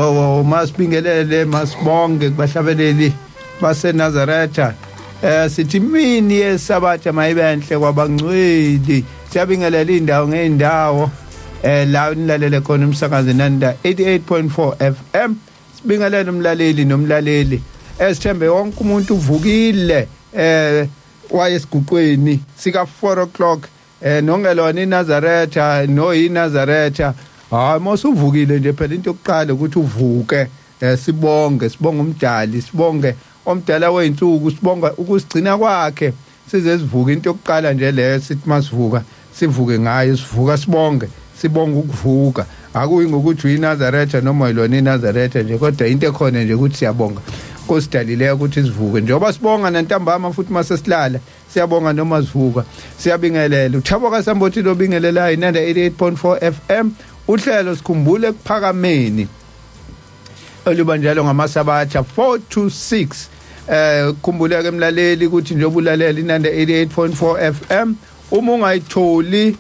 Hawu, masibingelele, masibonge kubahlabeleli baseNazaretha. Sithi imini yesabatha mayibenhle kwabangcweli. Siyabingelela indawo ngeindawo la nilalele khona umsakazo Nanda 88.4 FM. Sibingelele umlaleli nomlaleli. Esithembe wonke umuntu uvukile wayesiguqweni sika 4 o'clock, nongelona iNazaretha no iNazaretha. Hayi, mosuvukile nje phela, into yokuqala ukuthi uvuke. Sibonge, sibonge umdali, sibonge omdala weinsuku, sibonga ukusigcina kwakhe size sivuke. Into yokuqala nje leyo, sithi masivuka sivuke ngayo, sivuka sibonge, sibonga ukuvuka. Akuyi ngokuthi uyiNazaretha noma yilona iNazaretha nje, kodwa into ekhona nje ukuthi siyabonga kosidalileyo ukuthi sivuke. Njengoba sibonga nantambama futhi mase silala, siyabonga noma sivuka. Siyabingelela uThabo kaSambothi lobingelelayo Inanda 88.4 FM, uhlelo Sikhumbule Ekuphakameni oluba njalo ngamasabatha 4 to 6. Khumbuleke emlaleli ukuthi njengoba ulalela Inanda 88.4 FM, uma ungayitholi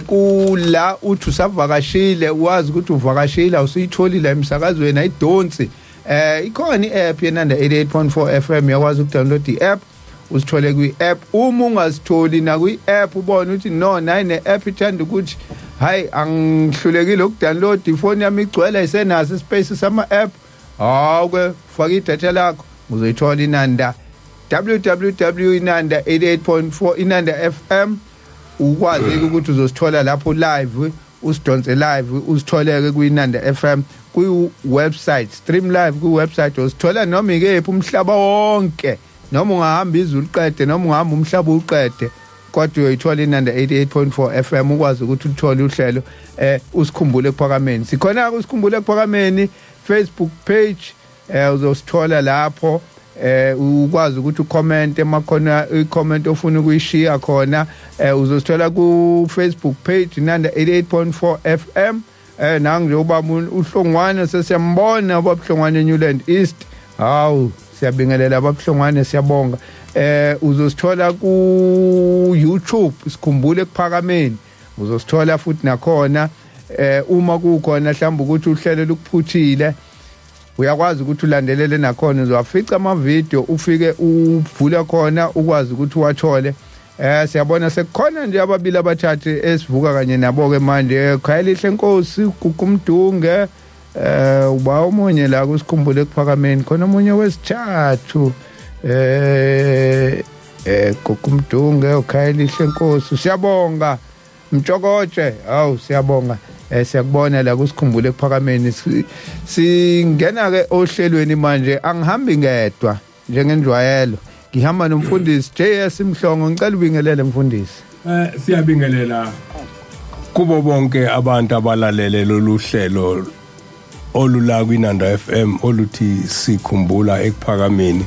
kula uthi usavakashile, wazi ukuthi uvakashile, awusuyitholi la emsakazweni, ayidonsi, ikhona i-app yeNanda 88.4 FM. Uyakwazi ukudownload i-app, usithole kwi-app. Uma ungazitholi nakwi-app, ubone ukuthi no, nayi ne-app ithanda ukuthi hayi, angihlulekile ukudownload, ifoni yami igcwele, isenaso ispace sama-app, hawu ke, faka idatha lakho, uzoyithola Inanda, www inanda 88.4 Inanda FM. Ukwazi ukuthi uzosithola lapho live, usidonse live, usitholeke kwi-Inanda FM kwi-website, stream live kwi-website, usithola noma ikephi umhlaba wonke. Noma ungahamba izwe uliqede, noma ungahamba umhlaba uqede, kodwa uyoyithola Inanda 88.4 FM, ukwazi ukuthi uthole uhlelo Usikhumbule Ekuphakameni. Sikhona Usikhumbule Ekuphakameni Facebook page, uzosithola lapho, ukwazi ukuthi ucomment emakhona, i-comment ofuna ukuyishiya khona. Uzosithola ku Facebook page Nanda 88.4 FM. Nangu nje ubaba uHlongwane, sesiyambona ubaba uHlongwane, Newland East. Hawu, siyabingelela ababuhlongwane, siyabonga. Uzosithola ku YouTube, Sikhumbule Ekuphakameni, uzosithola futhi nakhona. Uma kukhona mhlawumbe ukuthi uhlelo lukuphuthile, uyakwazi ukuthi ulandelele nakhona, uzowafica ama video, ufike uvule khona, ukwazi ukuthi uwathole. Siyabona sekukhona nje ababili abathathu esivuka kanye nabo ke manje, Khayelihle Nkosi, Gukumdunge, uba omunye la kuSikhumbule Ekuphakameni, khona omunye wesithathu, Gukumdunge, uKhayelihle Nkosi, siyabonga, Mtshokotshe. Hawu, siyabonga, siyakubona la kuSikhumbule Ekuphakameni. Singena ke ohlelweni manje. Angihambi ngedwa njengenjwayelo, ngihamba nomfundisi JS Mhlongo. Ngicela ubingelele, mfundisi. Siyabingelela kubo bonke abantu abalalele lolu hlelo olula kwiNanda FM oluthi Sikhumbula Ekuphakameni,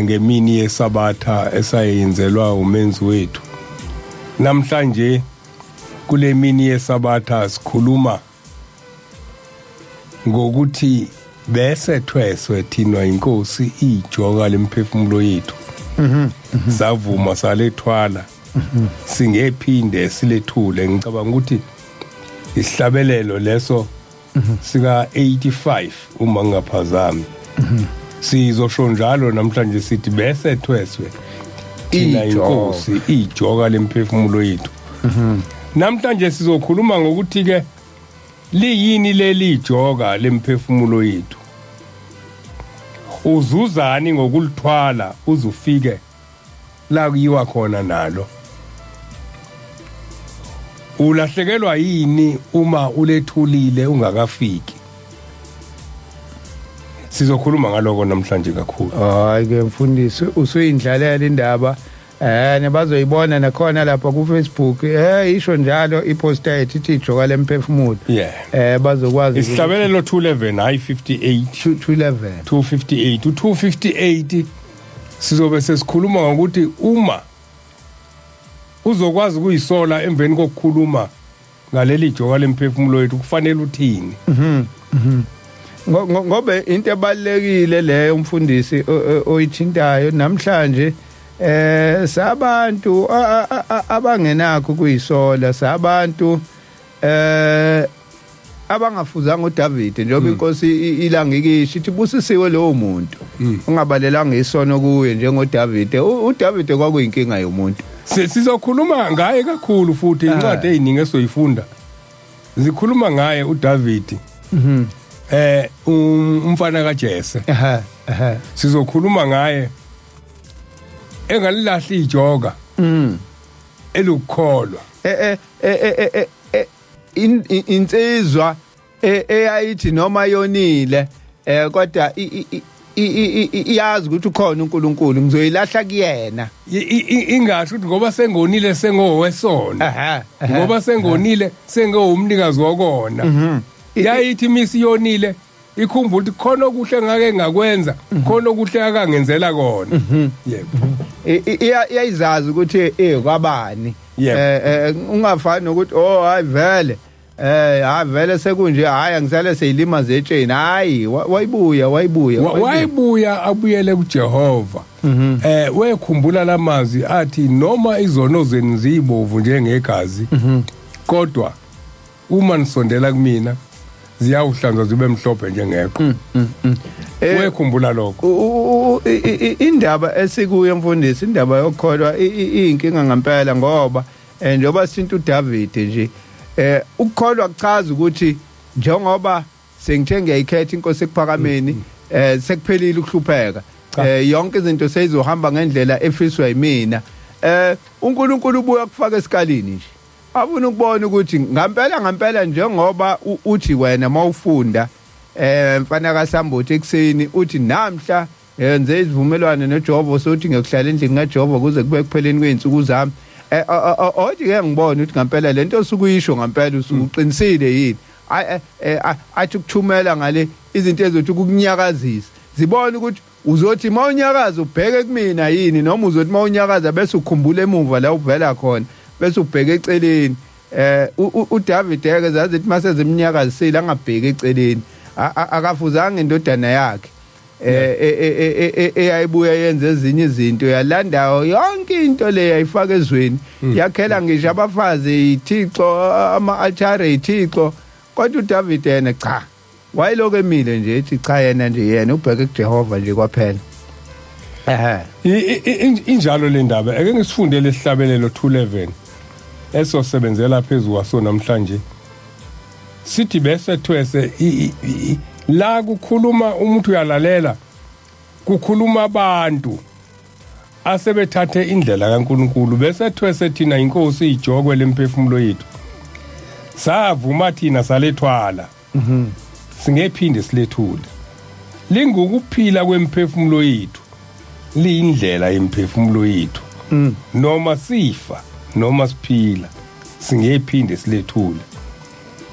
ngemini yesabatha esayenzelwa umenzi wethu. Namhlanje kule mini yesabatha sikhuluma ngokuthi bese thweswe thina inkosi ijoka lemphefumulo yethu, savuma salethwala, singephinde silethule. Ngicabanga ukuthi isihlabelelo leso sika 85 uma ngingaphazami. Sizosho njalo namhlanje, sithi bese thweswe thina Ijoka. inkosi ijoka lemphefumulo yethu. Namhlanje sizokhuluma ngokuthi ke liyini leli joka lemphefumulo yethu, uzuzani ngokulithwala uzufike la kuyiwa khona nalo, ulahlekelwa yini uma ulethulile ungakafiki. Sizokhuluma ngaloko namhlanje kakhulu. Hayi ke mfundisi, usuyindlalela indaba. Nebazoyibona nakhona lapha ku Facebook, isho njalo iposter yethu, ithi ijoka lemphefumulo. Bazokwazi. Isihlabelelo 211, hayi 58. 211. 258, u258. Sizobe sesikhuluma ngokuthi uma uzokwazi ukuyisola emveni kokukhuluma ngaleli joka lemphefumulo yethu, kufanele uthini. Ngoba into ebalekile leyo, umfundisi, oyithintayo namhlanje, sabantu abangenakho kuyisola, sabantu Abangafuzanga uDavid, njengoba inkosi ilanga ikisho ithi busisiwe lowo muntu ungabalelanga isono kuye njengoDavid. UDavid kwakuyinkinga yomuntu. Sizokhuluma ngaye kakhulu futhi, incwadi eziningi esoyifunda zikhuluma ngaye uDavid. Umfana kaJese. Ehe ehe Sizokhuluma ngaye engalilahli ijoka elukukholwa. Insizwa eyayithi noma yonile, kodwa iyazi ukuthi ukhona uNkulunkulu, ngizoyilahla kuyena. Ingasho ukuthi ngoba sengonile sengowesona, ngoba sengonile sengowumnikazi wokona. Yayithi misiyonile ikhumbula ukuthi khona okuhle ngake ngakwenza, khona okuhle akangenzela kona. Yebo. Iyayizazi ukuthi kwabani. Ungafani nokuthi oh hayi vele, hayi vele sekunje, hayi angisale seyilima zetsheni. Hayi, wayibuya wayibuya. Wayibuya abuyele kuJehova. Wekhumbula lamazwi athi noma izono zenu ziyibovu njengegazi, kodwa uma nisondela kumina ziyawuhlanzwa zibe mhlophe njengeqhwa. Wekhumbula lokho. Indaba esikuyo mfundisi, indaba yokukholwa iyinkinga ngempela, ngoba njengoba sintu uDavid nje, ukukholwa kuchaza ukuthi njengoba sengithe ngiyayikhetha inkosi ekuphakameni, sekuphelile ukuhlupheka, yonke izinto seyizohamba ngendlela efiswa yimina. uNkulunkulu ubuya kufaka esikalini nje, afuna ukubona ukuthi ngempela ngempela njengoba uthi wena mawufunda mfana kaSambuthi ekseni uthi namhla yenze isivumelwano noJehova sokuthi ngiyokuhlala endlini kaJehova kuze kube ekupheleni kwey'nsuku zami. Othi ke ngibone ukuthi ngempela lento osukuyisho ngempela usuqinisile yini. Athi ukuthumela ngale izinto ezothi ukukunyakazisa, zibone ukuthi uzothi mawunyakaza ubheke kumina yini, noma uzothi mawunyakaza bese ukhumbula emuva la uvela khona bese ubheke eceleni. uDavid ke zazithi mase zimnyakazisile angabheki eceleni, akafuzanga indodana yakhe eyayibuya yenze ezinye izinto, yalandayo yonke into le yayifaka ezweni, yakhela ngisho abafazi ithixo, ama-altare ithixo. Kodwa uDavid yena cha, wayelokhu emile nje ethi cha, yena nje yena ubheke kuJehova nje kwaphela. Injalo le ndaba. Ake ngisifundele isihlabelelo 211 esosebenzela phezulu kwaso namhlanje. Sithi bese thwese la kukhuluma umuntu uyalalela, kukhuluma abantu asebethathe indlela kaNkuluNkulu, bese thwese thina inkosi ijokwe lemphefumulo yethu, savuma thina salethwala, singephinde silethule. Lingukuphila kwemphefumulo yethu, liyindlela yemphefumulo yethu, noma sifa noma siphila singephinde silethule.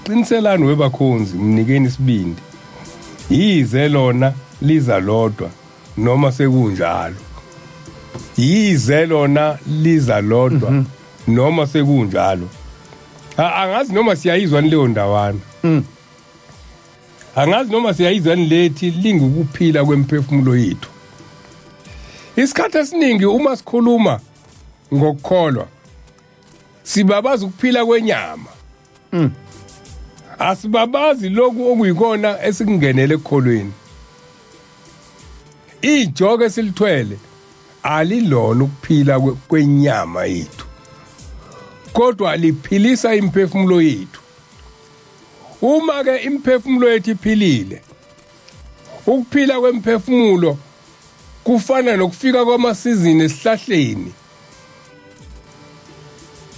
Qiniselani webakhonzi, mnikeni isibindi, yize lona liza lodwa noma sekunjalo, yize lona liza lodwa noma sekunjalo. Angazi noma siyayizwa leyo ndawana, angazi noma siyayizwa lethi lingukuphila kwemphefumulo yethu. Isikhathi esiningi uma sikhuluma ngokukholwa sibabaza ukuphila kwenyama, asibabazi lokhu okuyikona esikungenele ekukholweni. Ijoke esilithwele alilona ukuphila kwenyama yethu, kodwa liphilisa imphefumulo yethu. Uma ke imphefumulo yethu iphilile, ukuphila kwemphefumulo kufana nokufika kwamasizini esihlahleni.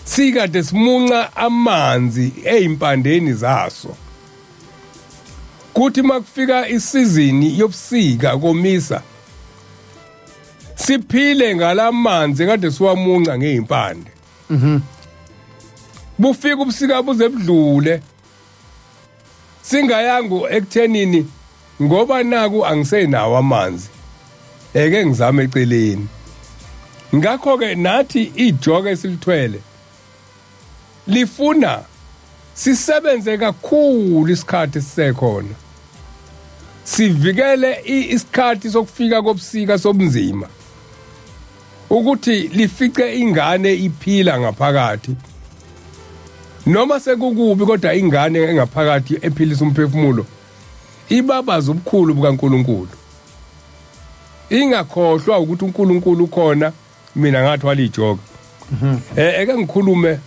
Sikade simunca amanzi ezimpandeni zaso, kuthi makufika isizini yobusika komisa, siphile ngalamanzi kade siwamunca ngezimpande. Bufika ubusika buze budlule singayangu ekuthenini, ngoba naku angisenawo amanzi, eke ngizame eceleni. Ngakho ke nathi ijoke esilithwele lifuna sisebenze kakhulu isikhathi sisekhona, sivikele isikhathi sokufika kobusika sobunzima, ukuthi lifice ingane iphila ngaphakathi. Noma sekukubi kodwa ingane engaphakathi ephilisa umphefumulo ibabaza ubukhulu bukaNkuluNkulu. Ingakhohlwa ukuthi uNkulunkulu ukhona, mina ngathwala ijoka. Eke ngikhulume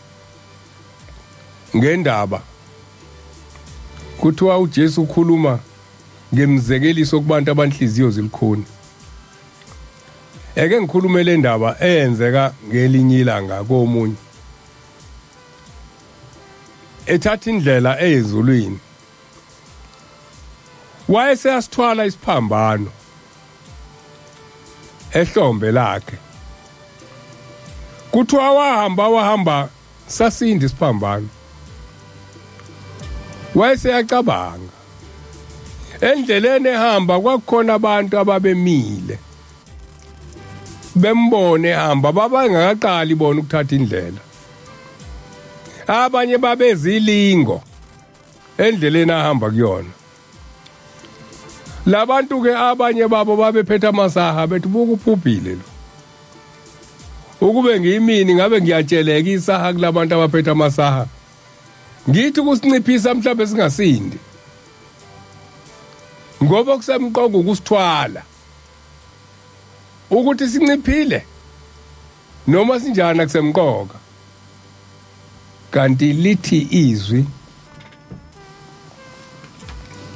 ngendaba. Kuthiwa uJesu ukhuluma ngemizekeliso kubantu abanhliziyo zilikhuni. Eke ngikhulume le ndaba eyenzeka ngelinye ilanga komunye. Ethatha indlela eyezulwini. Wayeseyasithwala isiphambano ehlombe lakhe. Kuthiwa wahamba wahamba sasinda isiphambano. Wayeseyacabanga. Endleleni ehamba kwakukhona abantu ababemile. Bembone ehamba babangakaqali bona ukuthatha indlela. Abanye babezilingo endleleni ahamba kuyona. Labantu ke abanye babo babephethe amasaha bethi buka uphuphile lo. Ukube ngiyimini ngabe ngiyatsheleka isaha kulabantu abaphethe amasaha. Ngithi kusinciphisa mhlawumbe singasindi. Ngoba kusemqoka ukusithwala. Ukuthi sinciphile noma sinjani akusemqoka. Kanti lithi izwi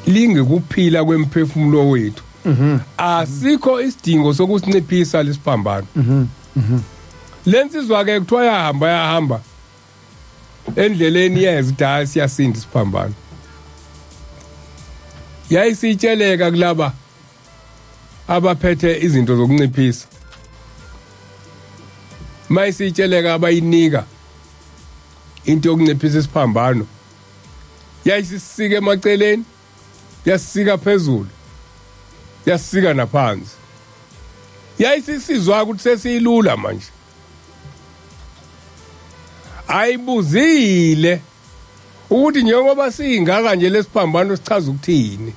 lingekuphila kwemphefumulo wethu. Asikho isidingo sokusinciphisa lesiphambano. Lensizwa ke kuthiwa yahamba yahamba endleleni yeza ukuthi hayi siyasinda isiphambano. Yayisitsheleka kulaba abaphethe izinto zokunciphisa. Mayisitsheleka abayinika into yokunciphisa isiphambano. Yayisisika emaceleni, yasika phezulu, yasika naphansi. Yayisisizwa ukuthi sesiyilula manje. Ayibuzile ukuthi njengoba singaka nje lesiphambano sichaza ukuthini.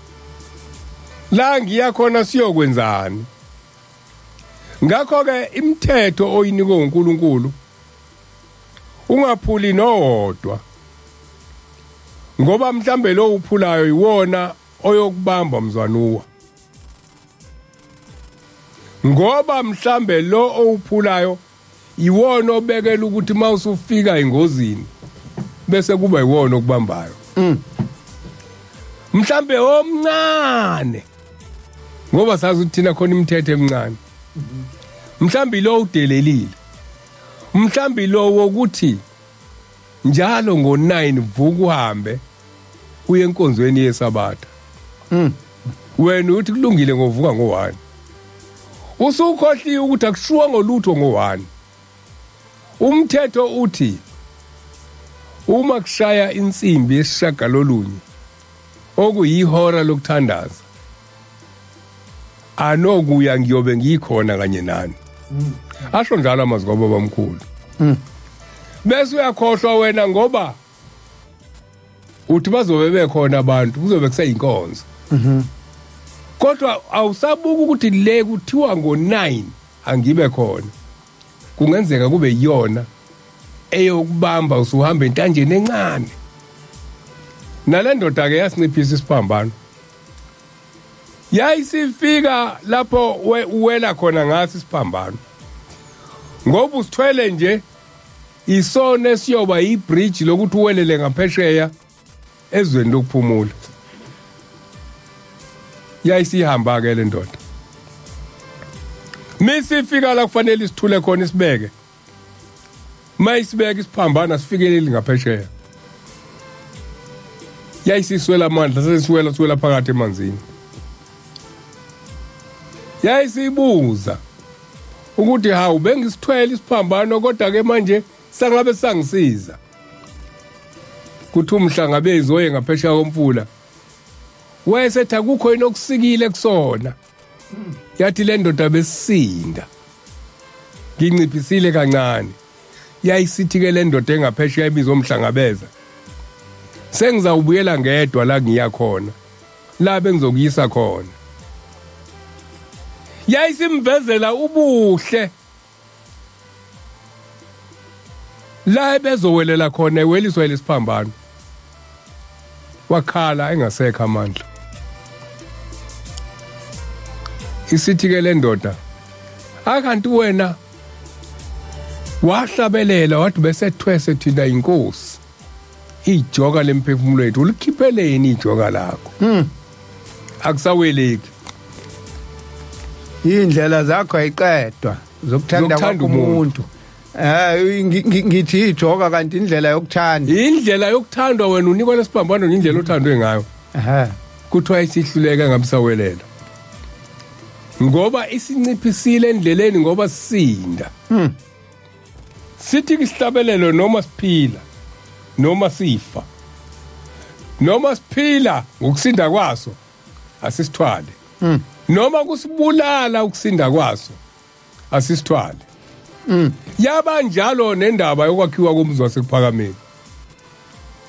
La ngiya khona siyokwenzani? Ngakho ke imithetho oyinikwe uNkulunkulu ungaphuli nowodwa. Ngoba mhlambe lo uphulayo iwona oyokubamba mzwanuwa. Ngoba mhlambe lo owuphulayo iwona obekela ukuthi mawusufika engozini bese kuba iwona okubambayo. Mhlambe omncane ngoba sazi ukuthi thina khona imithetho emincane. Mhlambe lo udelelile. Mhlambe lo wokuthi njalo ngo9 vuka uhambe uye enkonzweni yesabatha. Wena uthi kulungile ngovuka ngo1. Usukhohliwe ukuthi akushuwa ngolutho ngo1. Umthetho uthi uma kushaya insimbi yesishagalolunye okuyihora lokuthandaza anokuya ngiyobe ngikhona kanye nani. Asho njalo amazwi kababa omkhulu. Bese uyakhohlwa wena ngoba uthi bazobe bekhona abantu kuzobe kuseyinkonzo. Kodwa awusabuka ukuthi le kuthiwa ngo9 angibe khona. Kungenzeka kube iyona eyokubamba usuhamba entanjeni encane. Nale ndoda ke yasinciphisa isiphambano. Yayisifika lapho uwela khona ngaso isiphambano. Ngoba usithwele nje isona esiyoba ibridge lokuthi uwelele ngaphesheya ezweni lokuphumula. Yayisihamba ke le ndoda. Misifika la kufanele isithule khona isibeke. Mayisibeka isiphambano asifikeleli ngaphesheya. Yayisiswela amandla sesiwela siwela phakathi emanzini. Yayisibuza ukuthi hawu bengisithwele isiphambano kodwa ke manje sangabe sangisiza. Kuthi umhlangabezi oye ngaphesheya komfula wayesethi akukho yini okusikile kusona. Yathi le ndoda besisinda. Nginciphisile kancane. Yayisithi ke le ndoda engaphesheya ibizwa umhlangabeza. Sengizawubuyela ngedwa la ngiya khona. La bengizokuyisa khona. Yayisimvezela ubuhle. La ebezowelela khona eweliswa lesiphambano, wakhala engasekho amandla. Isithi ke le ndoda, akanti wena wahlabelela wathi besethwese thina inkosi ijoka lemphefumulo yethu, ulikhipheleni ijoka lakho? Akusaweleki. Indlela zakho ayiqedwa zokuthanda Zokuthanda kwakho umuntu. Ngithi ijoka kanti indlela yokuthanda. Indlela yokuthandwa, wena unikwa lesiphambano indlela othandwe ngayo. Kuthiwa isihluleka ngabisawelela ngoba isinciphisile endleleni, ngoba sisinda. Sithi isihlabelelo, noma siphila noma sifa, noma siphila ngokusinda kwaso asisithwale, noma kusibulala ukusinda kwaso asisithwale. Yaba njalo nendaba yokwakhiwa komuzi waseKuphakameni.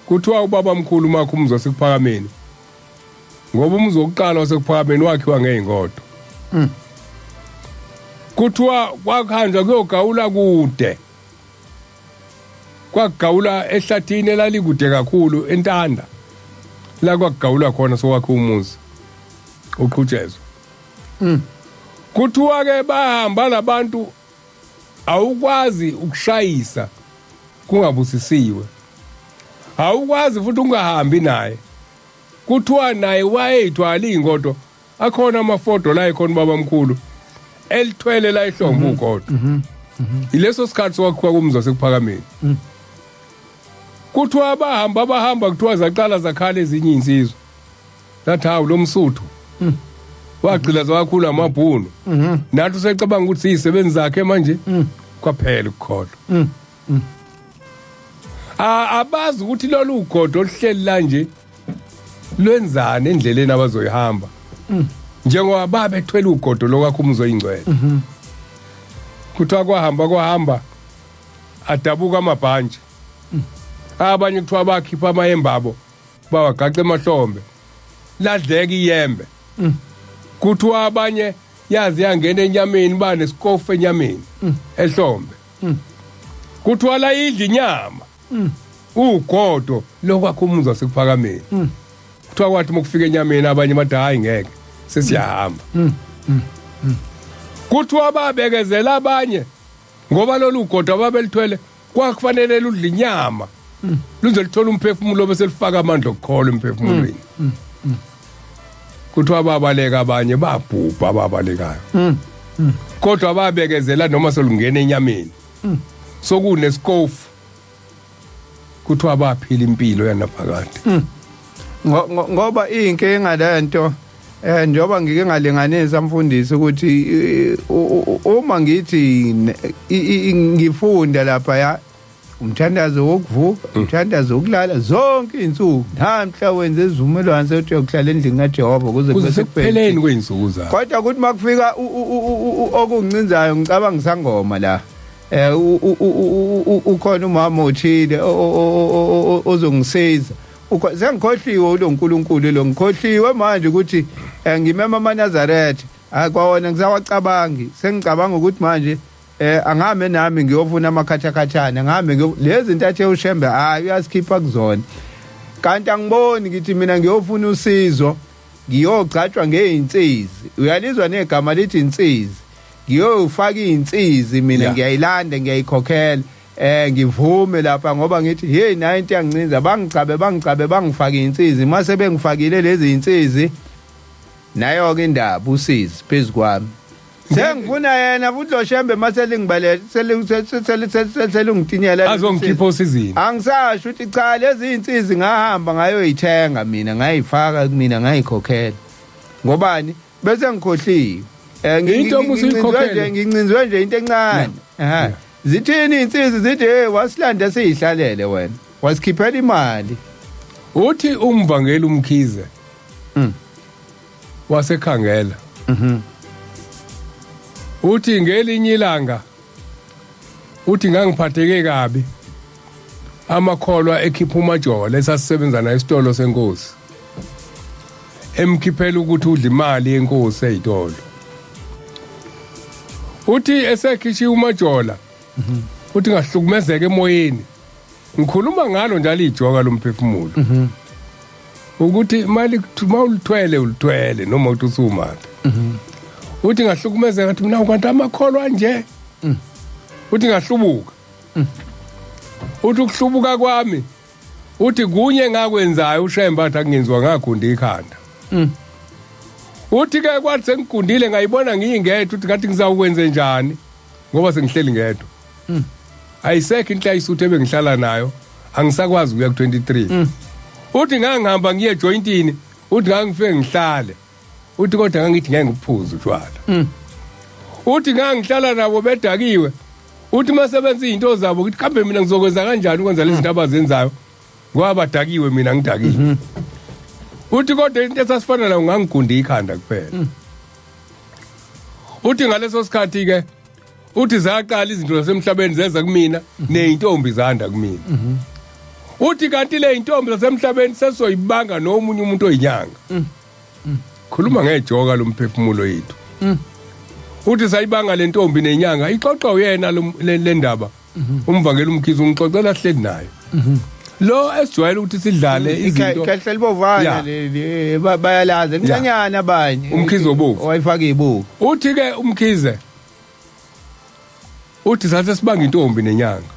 Kuthiwa ubaba mkhulu makho umuzi waseKuphakameni, ngoba umuzi wokuqala waseKuphakameni wakhiwa ngey'ngodo. Kuthiwa kwakuhanjwa kuyogawula kude, kwagawula ehlathini elalikude kakhulu entanda, la kwakugawulwa khona sokwakha umuzi uqhutshezwa. Kuthiwa ke bahamba labantu, awukwazi ukushayisa kungabusisiwe, awukwazi futhi ungahambi naye. Kuthiwa naye wayeyithwala iy'ngodo, akhona amafodo la ekhona ubaba mkhulu elithwele la ehlombe ugodo. Ileso sikhathi sokwakhiwa komzi waseKuphakameni. Kuthiwa abahamba abahamba, kuthiwa zaqala zakhala ezinye iy'nsizwa, zathi hawu, lo msuthu wagqilaza kakhulu amabhunu, nathi usecabanga ukuthi siyisebenzi zakhe manje. Kwaphela ukukholwa. Abazi ukuthi lolu ugodo oluhleli la nje lwenzani endleleni abazoyihamba, njengoba babethwele ugodo lokwakha umuzi oyingcwele. Kuthiwa kwahamba kwahamba, adabuka amabhantshi. Abanye kuthiwa bakhipha amayembe abo bawagaxa emahlombe, ladleka iyembe. Kuthiwa abanye yazi yangena enyameni, banesikofu enyameni ehlombe. Kuthiwa la idla inyama ugodo lokwakha umuzi waseKuphakameni. Kuthiwa kwathi uma kufika enyameni abanye bathi hayi, ngeke, sesiyahamba. Kuthiwa babekezela abanye ngoba lolu godo ababelithwele kwakufanele ludle inyama luze luthola umphefumulo bese lifaka amandla okukholwa emphefumulweni. Kuthiwa babaleka abanye, babhubha ababalekayo, kodwa babekezela noma solungena enyameni sokunesikofu. Kuthiwa baphila impilo yanaphakade. Ngoba inkinga lento, njoba ngike ngalinganisa mfundisi ukuthi uma ngithi ngifunda lapha ya umthandazo wokuvuka, umthandazo wokulala zonke izinsuku, namhla wenze isivumelwano sokuthi uyokuhlala endlini kaJehova kuze kuze kube sekupheleni kwey'nsuku zakho. Kodwa kuthi makufika okungincinzayo, ngicabanga isangoma la, ukhona umama othile ozongisiza. Sengikhohliwe ulo nkulunkulu lo, ngikhohliwe manje ukuthi ngimema amaNazaretha akwawona, ngisawacabangi. Sengicabanga ukuthi manje angahambe nami ngiyofuna amakhathakhathana, ngihambe lezi zinto athe uShembe hayi uyasikhipha kuzona, kanti angiboni. Ngithi mina ngiyofuna usizo, ngiyogcatshwa ngey'nsizi. Uyalizwa negama lithi insizi, ngiyofaka iy'nsizi mina. Ngiyayilanda, ngiyayikhokhela, ngivume lapha ngoba ngithi hey, nayo into yangincinza, bangigcabe bangigcabe bangifake insizi. Mase bengifakile lezi insizi, nayo ke indaba usizi phezu kwami, sengifuna yena futhi lo Shembe mase lingibalele selingitinyela azongikhipha osizini. Angisasho ukuthi cha, lezi insizi ngahamba ngayoyithenga mina, ngayifaka kumina, ngayikhokhela. Ngobani? Bese ngikhohliwe. Into uma usuyikhokhele. Nje ngincinzwe nje into encane. Zithini insizi? Zithi hey, wasilanda siyihlalele wena, wasikhiphela imali. Uthi umvangeli uMkhize wasekhangela, uthi ngelinye ilanga, uthi ngangiphatheke kabi, amakholwa ekhipha uMajola esasisebenza naye esitolo senkosi, emkhiphela ukuthi udla imali yenkosi eyitolo. Uthi esekhishiwe uMajola, Uthi ngahlukumezeka emoyeni. Ngikhuluma ngalo njalo ijoka lomphefumulo. Ukuthi mali mawulithwele ulithwele noma uthi usumaphi. Uthi ngahlukumezeka ngathi mina kanti amakholwa nje. Uthi ngahlubuka. Uthi ukuhlubuka kwami uthi kunye ngakwenzayo uShembe athi akungenziwa ngagunda ikhanda. Uthi ke kwathi sengigundile ngayibona ngiyingedwa uthi ngathi ngizawukwenze njani ngoba sengihleli ngedwa. Ayisekho inhlayisuthu ebengihlala nayo angisakwazi ukuya ku23. Uthi ngangihamba ngiye ejointini uthi ngangifike ngihlale. Uthi kodwa ngangithi ngeke ngiphuze utshwala. Uthi ngangihlala nabo bedakiwe. Uthi masebenza izinto zabo ukuthi kambe mina ngizokwenza kanjani ukwenza lezi zinto abazenzayo ngoba badakiwe mina ngidakiwe. Uthi kodwa into esasifana nayo ngangigunda ikhanda kuphela. Uthi ngaleso sikhathi ke uthi zaqala izinto zasemhlabeni zeza kumina nezintombi zanda kumina. Uthi kanti le intombi zasemhlabeni sesoyibanga nomunye umuntu oyinyanga. Khuluma ngejoka lomphefumulo yethu. Uthi sayibanga le ntombi nenyanga ixoxa uyena le ndaba. Umvangeli uMkhize ungixoxela hleli naye. Lo esijwayele ukuthi sidlale izinto. Ikhehla libovana leli bayalazi lincanyana abanye. UMkhize obovu. Wayifaka izibuko. Uthi ke uMkhize uthi sathe sibanga intombi nenyanga.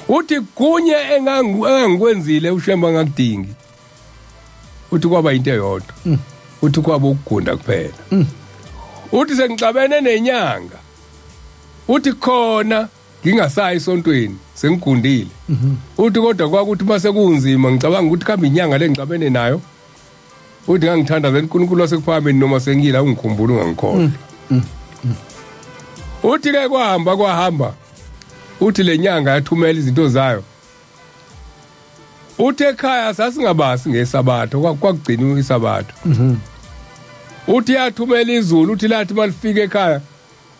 Uthi kunye engangikwenzile uShembe ngakudingi. Uthi kwaba into eyodwa. Uthi kwaba ukugunda kuphela. Uthi sengixabene nenyanga. Uthi khona ngingasayi esontweni sengigundile. Uthi kodwa kwakuthi mase kunzima ngicabanga ukuthi kambe inyanga lengixabene nayo. Uthi ngangithandaza uNkulunkulu wasekuphakameni noma sengila ungikhumbula ungangikhohlwa. Uthi ke kwahamba kwahamba. Uthi lenyanga yathumela izinto zayo. Uthi ekhaya sasingabasi ngesabatha kwakugcina isabatha. Uthi yathumela izulu uthi lathi malifika ekhaya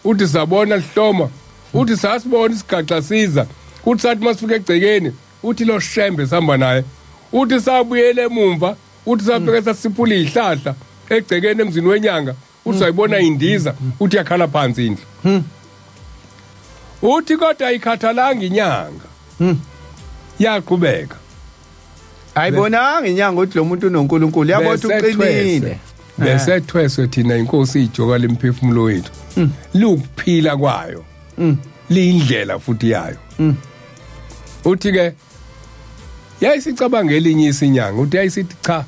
uthi sabona lihloma uthi sasibona isigaxa siza uthi sathi masifika egcekeni uthi lo Shembe sihamba naye uthi sabuyele emumva uthi safika sasiphula izihlahla egcekeni emzini wenyanga uthi sayibona indiza uthi yakhala phansi indlu. Uthi kodwa ayikhathalanga inyanga. Yaqhubeka. Ayibonanga inyanga ukuthi lo muntu unoNkulunkulu yabo uthi uqinile. Bese thweswe thina inkosi ijoka lemphefumulo wethu. Lukuphila kwayo. Liyindlela futhi yayo. Uthi ke yayisicabanga elinye isinyanga uthi yayisithi cha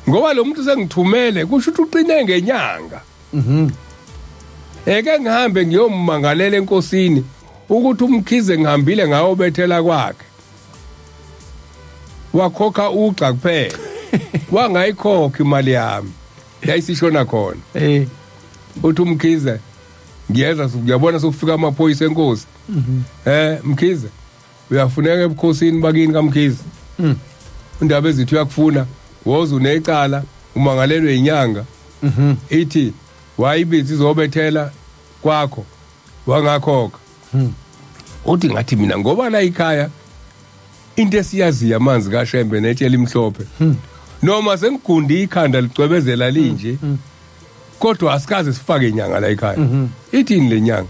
ngoba lo muntu sengithumele kusho ukuthi uqine ngenyanga. Eke ngihambe ngiyomangalela enkosini ukuthi uMkhize ngihambile ngawo bethela kwakhe. Wakhokha ugxa kuphela. Wangayikhokha imali yami. Yayisishona khona. Uthi uMkhize ngiyeza ngiyabona sokufika amaphoyisa enkosi. Mkhize uyafuneka ebukhosini bakini kaMkhize. Indaba ezithi uyakufuna woza unecala umangalelwe inyanga. Ithi wayibiza izobethela kwakho wangakhokha. Uthi ngathi mina ngoba la ikhaya into esiyaziyo amanzi kaShembe netshela imhlophe. Noma sengigundi ikhanda licwebezela linje. Kodwa asikaze sifake inyanga la ekhaya. Ithini le nyanga?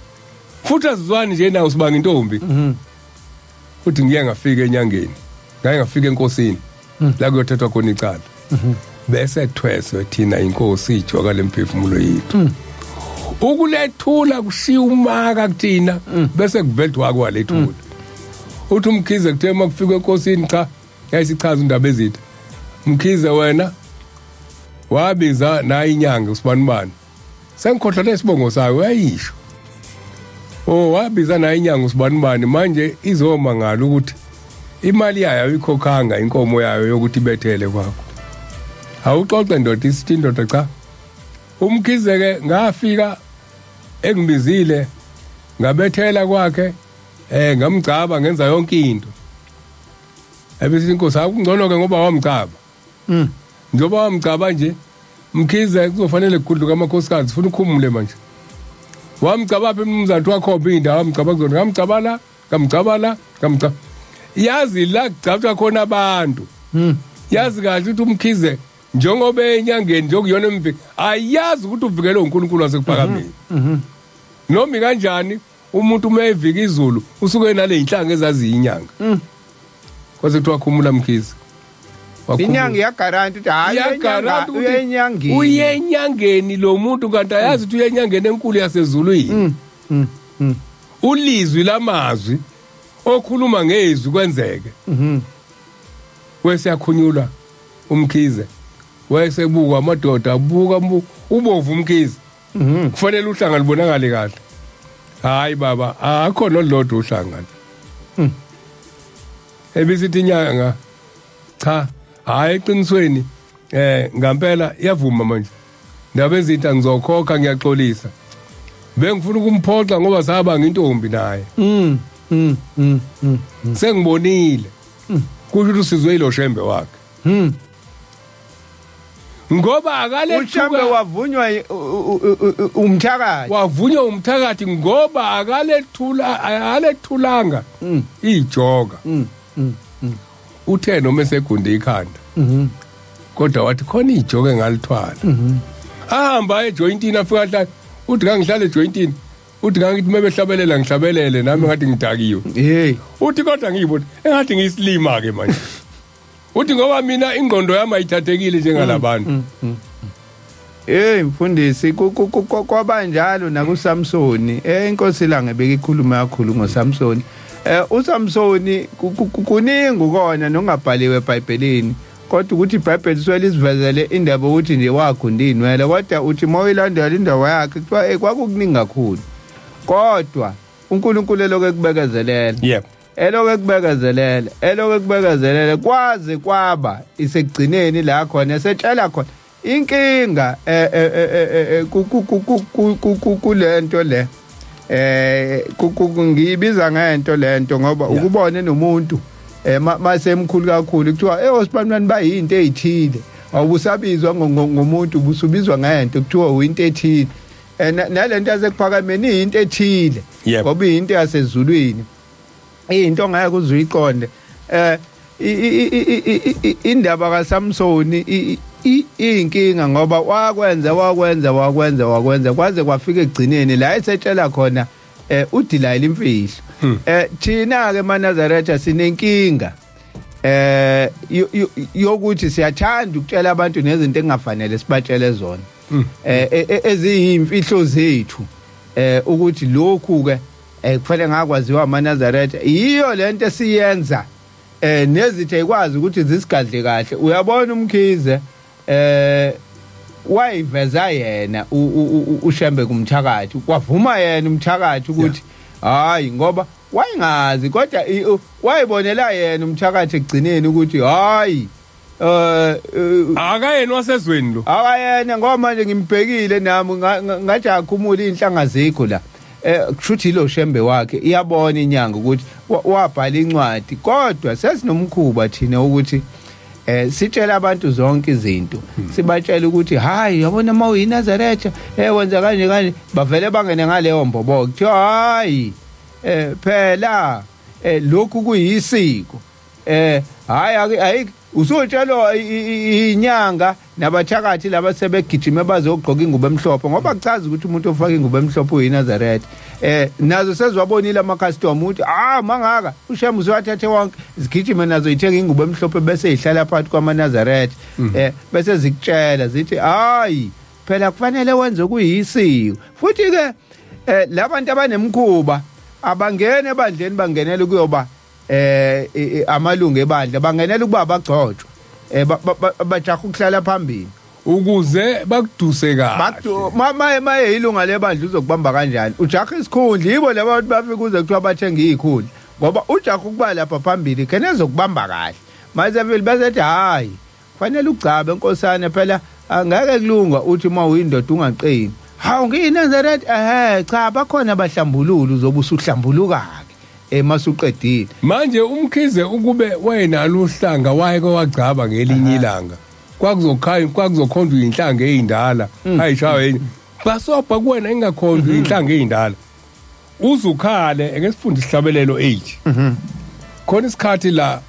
Futhi azizwani nje nawo sibanga intombi. Uthi ngiye ngafika enyangeni. Ngaye ngafika enkosini. La kuyothethwa khona icala. Bese thweswe thina inkosi ijoka lemphefumulo yethu. Ukulethula kushiya umaka kuthina bese kuvedwa kwalethula. Uthi uMkhize kuthe makufika enkosini cha yayisichaza indaba ezitha. Mkhize wena wabiza nayi inyanga usibanibani. Sengikhohlwa lesibongo sayo uyayisho. Oh wabiza nayi inyanga usibanibani manje izomangala ukuthi imali yayo ayikhokhanga inkomo yayo yokuthi ibethele kwakho. Awuxoxe ndoda isithi indoda cha. UMkhize ke ngafika engibizile ngabethela kwakhe ngamgcaba ngenza yonke into. Ebese inkosi akungcono ke ngoba wamgcaba. Njengoba wamgcaba nje Mkhize kuzofanele kugudluka amakhosikazi ufuna ukhumule manje. Wamgcaba phi umzantu wakhomba indawo wamgcaba kuzona ngamgcaba la ngamgcaba la ngamgcaba. Yazi la kugcatshwa khona abantu. Yazi kahle ukuthi uMkhize njengoba enyangeni njokuyona emvi ayazi ukuthi uvikelwe uNkulunkulu wasekuphakameni. Noma kanjani Umuntu uma evika izulu usuke nale inhlanga ezaziyinyanga. Kwase kuthiwa khumula Mkhize. Inyanga iyagaranti ukuthi hayi, Iyagaranti ukuthi uyenyangeni. Uyenyangeni lo muntu, kanti ayazi ukuthi uyenyangeni enkulu yasezulwini. Ulizwi lamazwi okhuluma ngezwi kwenzeke. Wesiyakhunyulwa uMkhize, wayesebuka amadoda, abuka ubovu uMkhize. Kufanele uhlanga lubonakale kahle. Hayi baba, akho nolodwa uhlanga. Ebisithi inyanga cha, hayi, eqinisweni ngampela iyavuma manje. Ndaba ezinto ngizokhokha, ngiyaxolisa. Bengifuna ukumphoxa ngoba saba ngintombi naye. Sengibonile. Kusho ukuthi usizwe ilo Shembe wakhe. Ngoba uShembe akalethuka wavunywa umthakathi. Wavunywa umthakathi ngoba akalethula, akalethulanga ijoka. Uthe noma esegunde ikhanda, kodwa wathi khona ijoka engalithwala. Ahamba ejointini, afika ahlala, uthi ngangihlala ejointini, uthi ngangithi mebehlabelela ngihlabelele nami ngathi ngidakiwe. Hey. Uthi kodwa ngiyibona engathi ngiyisilima ke manje. Uthi ngoba mina ingqondo yami ayithathekile njengalabantu. Hey mfundisi, kwabanjalo nakuSamsoni. Inkosi langa bekikhuluma kakhulu ngoSamsoni. USamsoni kuningi ukona nongabhaliwe eBhayibhelini. Kodwa ukuthi iBhayibheli suke lisivezele indaba ukuthi nje wagunda inwele, kodwa uthi mawuyilandela indaba yakhe kuthiwa kwakukuningi kakhulu. Kodwa uNkulunkulu elokhu ekubekezelela. Elokhu ekubekezelela, elokhu ekubekezelela kwaze kwaba isekugcineni la khona esetshela khona inkinga kulento le, ngiyibiza ngento lento ngoba ukubone nomuntu masemkhulu kakhulu kuthiwa osibanibani bayinto ezithile, awubusabizwa ngomuntu, ubusubizwa ngento, kuthiwa uyinto ethile. Nalento yasekuphakameni iyinto ethile ngoba iyinto yasezulwini, into ongeke uze uyiqonde. Indaba kaSamsoni iyinkinga ngoba wakwenza, wakwenza, wakwenza, wakwenza kwaze kwafika ekugcineni la esetshela khona uDelilah imfihlo. Thina ke maNazaretha sinenkinga yokuthi siyathanda ukutshela abantu nezinto engafanele sibatshele zona, eziyimfihlo zethu, ukuthi lokhu ke kufanele ngakwaziwa amaNazaretha. Yiyo lento esiyenza nezitha ikwazi ukuthi zisigadle kahle. Uyabona uMkhize wayiveza yena uShembe kumthakathi, kwavuma yena umthakathi ukuthi hayi, ngoba wayengazi, kodwa wayibonela yena umthakathi ekugcineni ukuthi hayi, Akayena wasezweni lo. Akayena, ngoba manje ngimbhekile nami ngathi akhumula inhlanga zikho la. Kushuthi lo Shembe wakhe iyabona inyanga ukuthi wabhala incwadi, kodwa sesinomkhuba thina ukuthi sitshela abantu zonke izinto, sibatshela ukuthi hayi, yabona uma uyiNazaretha wenza kanje kanje, bavele bangene ngaleyo mbobo, kuthiwa hayi, phela lokhu kuyisiko, hayi, ayi, usutshelwa inyanga nabathakathi laba sebegijime bazogqoka ingubo emhlophe, ngoba kuchaza ukuthi umuntu ofaka ingubo emhlophe uyiNazaretha. Nazo seziwabonile ama customer ukuthi ah, mangaka uShembe usuwathathe wonke, zigijime nazo ithenga ingubo emhlophe bese ihlala phakathi kwamaNazaretha, bese zikutshela zithi hayi phela kufanele wenze kuyisiko. Futhi ke labantu abanemkhuba abangene ebandleni, bangenela kuyoba amalungu ebandla, bangenela ukuba abagcotshwa, bajaha ukuhlala phambili ukuze bakuduse kahle. Bakdu ma maye ilunga lebandla uzokubamba kanjani? Ujaha isikhundla. Yibo laba bantu bafika kuze kuthiwa bathenga izikhundla, ngoba ujaha ukuba lapha phambili khena ezokubamba kahle. Mase vele bese hayi, kufanele ugcabe nkosana, phela angeke kulunga uthi uma uyindoda ungaqini. Hawu, ngiyiNazaretha, ehe, cha, bakhona abahlambulula, uzobe usuhlambuluka ke masuqedile. Manje uMkhize ukube wayenalo uhlanga, wayeke wagcaba ngelinye ilanga, kwakuzokhanya, kwakuzokhonjwa inhlanga ezindala ayishawe enye basobha kuwena, ingakhonjwa inhlanga ezindala, uzukhale. Ake sifunde isihlabelelo 8. Khona isikhathi la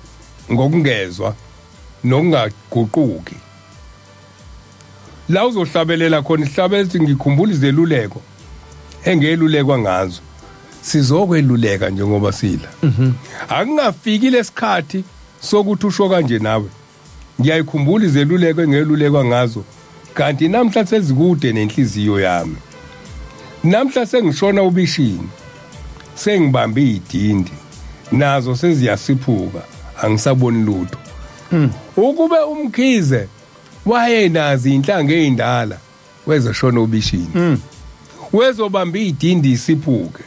ngokungezwa nokungaguquki la uzohlabelela khona isihlabelo ethi ngikhumbula izeluleko engelulekwa ngazo. Sizokweluleka njengoba sila. Akungafiki lesikhathi sokuthi usho kanje nawe. Ngiyayikhumbula izeluleko engelulekwa ngazo, kanti namhla sezikude nenhliziyo yami. Namhla sengishona ubishini, sengibambe idindi, nazo seziyasiphuka, angisaboni lutho. Ukube uMkhize wayenazi inhlanga ezindala, wezoshona obishini, wezobamba idindi isiphuke.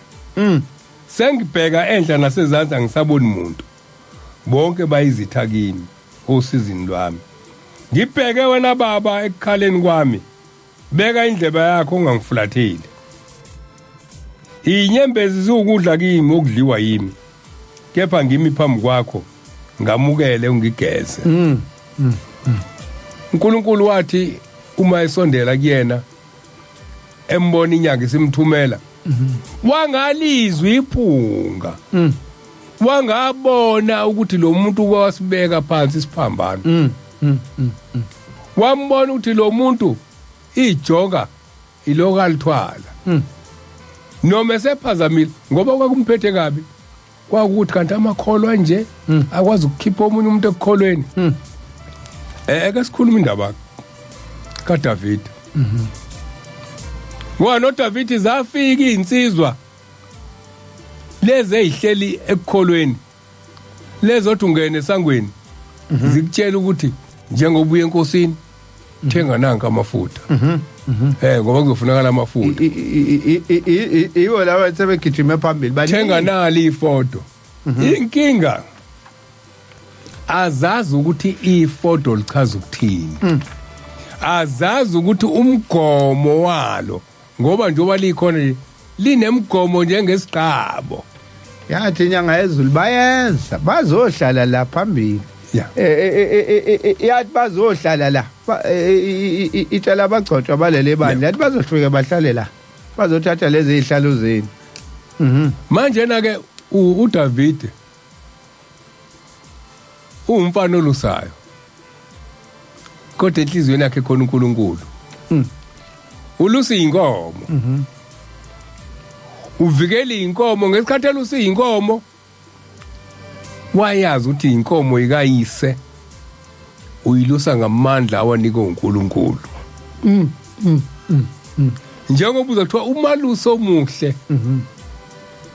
Sengibheka enhla nasezantsi, angisaboni muntu, bonke bayizitha kimi osizini lwami. Ngibheke wena baba ekukhaleni kwami, beka indlebe yakho ungangifulatheli. Inyembezi ziwukudla kimi okudliwa yimi, kepha ngimi phambi kwakho, ngamukele ungigeze. uNkulunkulu wathi uma esondela kuyena, embona inyanga isimthumela, wangalizwa iphunga, wangabona ukuthi lo muntu kwasibeka phansi isiphambano, wambona ukuthi lo muntu ijoka ilokalithwala noma esephazamile, ngoba kwakumphethe kabi kwakuthi kanti amakholwa nje akwazi ukukhipha omunye umuntu ekukholweni. Ake sikhuluma indaba kaDavid, ngoba noDavid zafika izinsizwa lezi ezihleli ekukholweni, lezothi ungene esangweni zikutshela ukuthi njengoba uye enkosini, thenga nanka amafutha, ngoba kuzofunakala amafutha. Iwo laba sebegijime phambili baningi. Thenga nali ifodo. Inkinga azazi ukuthi ifodo lichaza ukuthini, azazi ukuthi umgomo walo, ngoba njengoba likhona nje linemgomo njengesiqabo. Yathi inyanga yezulu bayeza bazohlala la phambili. Yathi bazohlala la, itshela abagcotshwa balele bandla, yathi bazofika bahlale la, bazothatha lezi zihlalo zenu. Manje na ke uDavid uwumfana olusayo, kodwa enhliziyweni yakhe khona uNkulunkulu. Ulusa inkomo, uvikela inkomo. Ngesikhathi elusa inkomo wayazi ukuthi inkomo ikayise, uyilusa ngamandla awanikwe uNkulunkulu. Njengoba uzothiwa umalusi omuhle,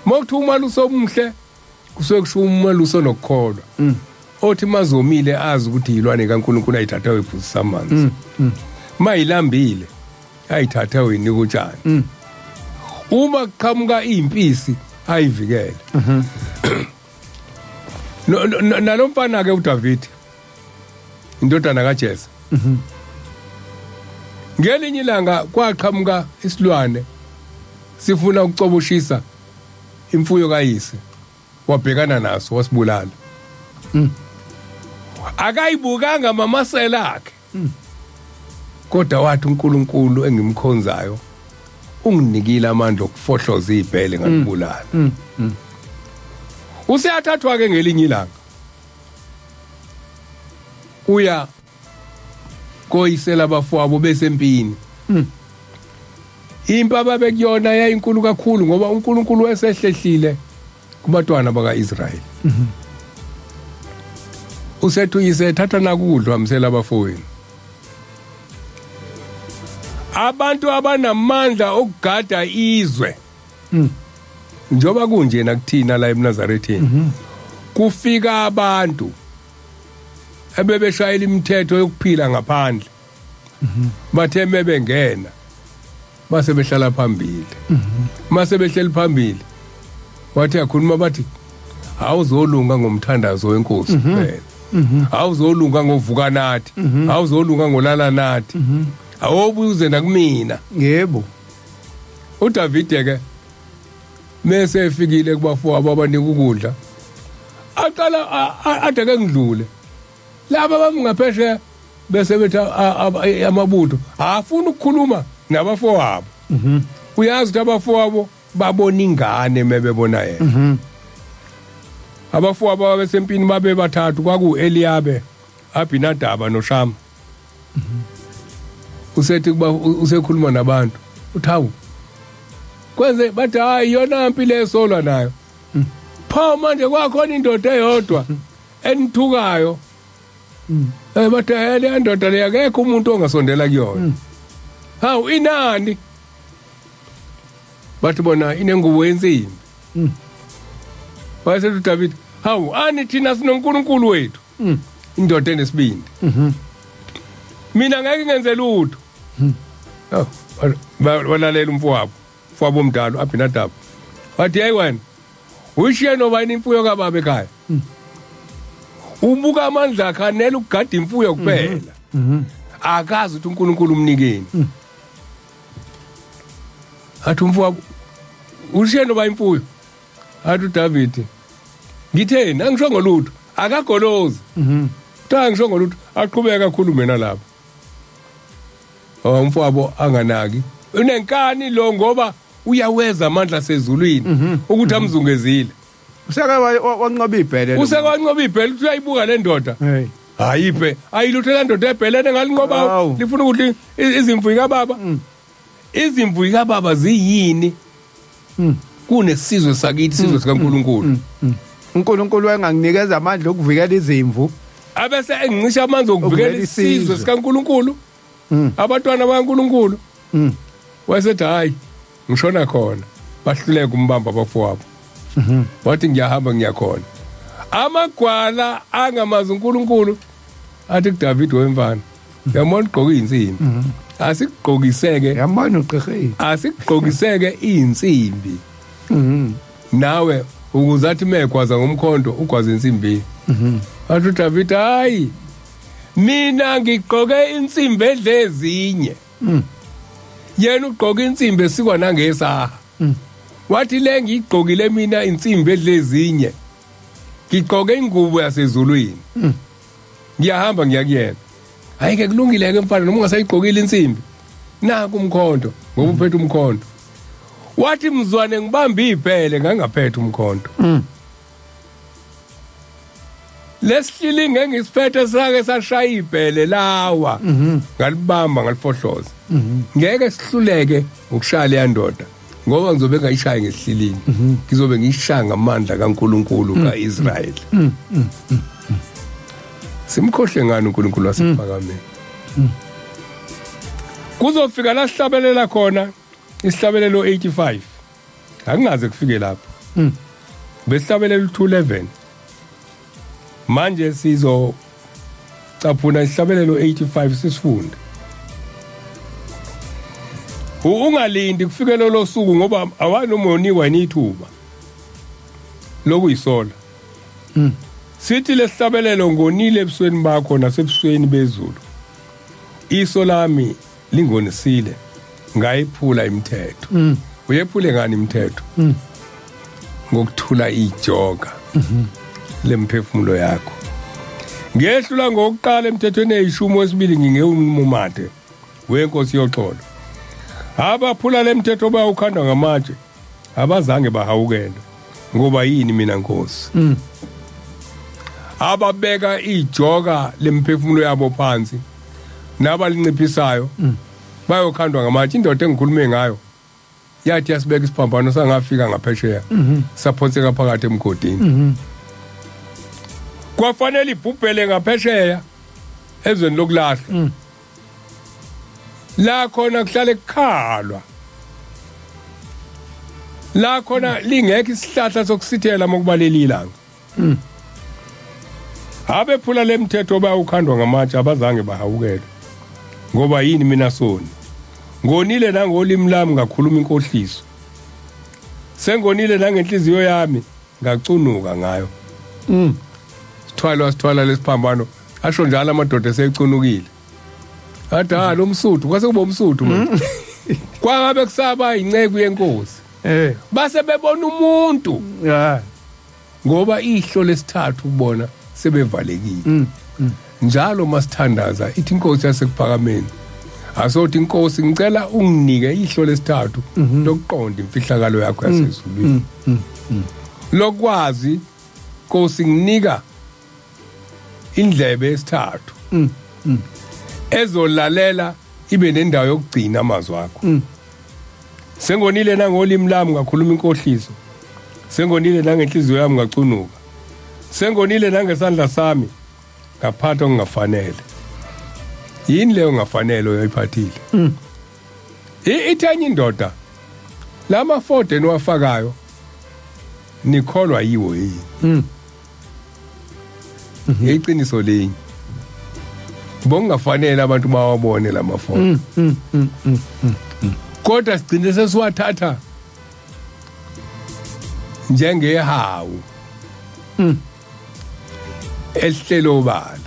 mawuthi umalusi omuhle kusuke kusho umalusi onokukholwa, othi mazomile azi ukuthi yilwane kaNkulunkulu, ayithatha uyiphuzisa amanzi, mayilambile ayithatha uyinika utshani, uma kuqhamuka impisi ayivikele. Nalomfana ke uDavid, indodana kaJese, ngelinye ilanga kwaqhamuka isilwane sifuna ukucoboshisa imfuyo kayise, wabhekana naso wasibulala. Akayibukanga mamasela akhe, kodwa wathi uNkulunkulu engimkhonzayo unginikile amandla okufohloza ibhele ngalibulala. Useyathathwa ke ngelinye ilanga uya koyisela abafowabo besempini. Impi ababekuyona yayinkulu kakhulu, ngoba uNkulunkulu wesehlehlile kubatwana bakaIsrayeli. Usethi uyise, thatha nakudla hambisela abafowenu. Abantu abanamandla okugada izwe, njengoba kunje nakuthina la eMnazaretheni, kufika abantu ebebeshayela imithetho yokuphila ngaphandle, bathe mebengena base behlala phambili. Mase behleli phambili wathi akhuluma, bathi awuzolunga ngomthandazo wenkosi kuphela, awuzolunga ngovuka nathi, awuzolunga ngolala nathi, awobuze nakumina. uDavide ke mase efikile kubafowabo abanika ukudla, aqala ade ke ngidlule laba bamngaphesheya, bese bethi amabutho afuna ukukhuluma nabafowabo. Uyazi ukuthi abafowabo babona ingane mebebona yena. Abafowabo abesempini babe bathathu, kwaku Eliabe, Abinadaba noShama. Usethi kuba usekhuluma nabantu, uthi hawu. Kwenze bathi hayi iyona mpi lesolwa nayo. Pho manje kwakhona indoda eyodwa enithukayo. Bathi le ndoda le akekho umuntu ongasondela kuyona. Hawu inani? Bathi bona inengubo yensimbi. Wayesethi uDavid, hawu ani thina sinoNkulunkulu wethu. Indoda enesibindi. Mina ngeke ngenze lutho. Oh, walalela umfowabo, umfowabo omdala uAbinadab. Wathi hey wena, uyishiye noba yini imfuyo kababa ekhaya. Ubuka amandla akhe anele ukugada imfuyo kuphela. Akazi ukuthi uNkulunkulu umnikeni. Athi umfowabo ushiye noba imfuyo. Athi uDavid, ngitheni angisho ngolutho, akagolozi. Kuthiwa angisho ngolutho, aqhubeka akhulume nalapho. Umfowabo anganaki. Unenkani lo ngoba uyaweza amandla asezulwini ukuthi amzungezile. Useke wanqoba ibhele. Useke wanqoba ibhele, uthi uyayibuka le ndoda. Hey. Hayi ibhe, ayilutho le ndoda ebhelene ngalinqoba, lifuna ukuthi izimvu kababa. Izimvu kababa ziyini? Kunesizwe sakithi, isizwe sikaNkulunkulu. uNkulunkulu wayenganginikeza amandla okuvikela izimvu. Abese engincisha amandla okuvikela isizwe sikaNkulunkulu. Abantwana bakaNkulunkulu. Wayesethi hayi, ngishona khona. Bahluleka umbamba abafowabo. Wathi ngiyahamba ngiyakhona. Amagwala angamazi uNkulunkulu athi kuDavid wemfana, yamona ugqoka insimbi. Asikugqokiseke. Yamona ugqirhe. Asikugqokiseke insimbi. Nawe ukuze athi megwaza ngomkhonto ugwaza insimbi. Wathi uDavid hayi, mina ngigqoke insimbi edlezinye. Yena ugqoka insimbi esikwa nangesaha. Wathi le ngigqokile mina insimbi edlezinye. Ngigqoke ingubo yasezulwini. Ngiyahamba ngiyakuyena. Hayi ke kulungile ke mfana noma ungasayigqokile insimbi. Naku umkhonto ngoba uphethe umkhonto. Wathi mzwane ngibambe ibhele ngangaphethe umkhonto. Lesihlilinge engisiphethe sake sashaya ibhele lawa. Ngalibamba ngalifohloza. Ngeke sihluleke ukushaya le ndoda ngoba ngizobe ngayishaya ngesihlilingi. Ngizobe ngiyishaya ngamandla kaNkuluNkulu kaIsrael. Simkhohle ngani uNkulunkulu wasephakameni? Kuzofika la sihlabelela khona isihlabelelo 85. Akungaze kufike lapho. Besihlabelela 211. Manje sizo caphuna isihlabelelo 85 sisifunde. Ungalindi kufike lolo suku ngoba awanoma unikwa ithuba lokuyisola. Sithi lesihlabelelo ngonile ebusweni bakho nasebusweni bezulu. Iso lami lingonisile ngayiphula imithetho. Uyephule ngani imithetho? Ngokuthula ijoka lemphefumulo yakho. Ngehlula ngokuqala emthethweni eyishumi wesibili ngingewumumate wenkosi yoxolo. Abaphula lemthetho bayawukhandwa ngamatshe, abazange bahawukele ngoba yini mina Nkosi. Ababeka ijoka lemphefumulo yabo phansi nabalinciphisayo bayokhandwa ngamatshe. Indoda engikhulume ngayo yathi yasibeka isiphambano sangafika ngaphesheya, saphonseka phakathi emgodini. Kwafanele ibhubhele ngaphesheya ezweni lokulahlwa. La khona kuhlale kukhalwa. La khona lingekho isihlahla sokusithela mokubaleli ilanga. Abephula lemthetho bayawukhandwa ngamatshe, abazange bahawukele. Ngoba yini mina soni? Ngonile nangolimi lami ngakhuluma inkohliso. Sengonile nangenhliziyo yami ngacunuka ngayo. Sithwalwa sithwala lesiphambano, asho njalo amadoda esecunukile. Athi ha lo msuthu kwase kuba umsuthu manje. Kwangabe kusaba inceku yenkosi. Base bebona umuntu. Ngoba ihlo lesithathu kubona sebevalekile. Njalo masithandaza ithi inkosi yasekuphakameni. Asothi inkosi ngicela unginike ihlo lesithathu lokuqonda imfihlakalo yakho yasezulwini. Lokwazi Nkosi nginika indlebe yesithathu. Ezolalela ibe nendawo yokugcina amazwi akho. Sengonile nangolimi lami ngakhuluma inkohliso. Sengonile nangenhliziyo yami ngacunuka. Sengonile nangesandla sami ngaphatha okungafanele. Yini leyo ngafanele oyiphathile? Ithenye indoda lama Ford eniwafakayo nikholwa yiwo yini? Iqiniso linye. Bongafanele abantu bawabone lama Ford. Kodwa sigcine sesiwathatha njengehawu. Elihlelo bala.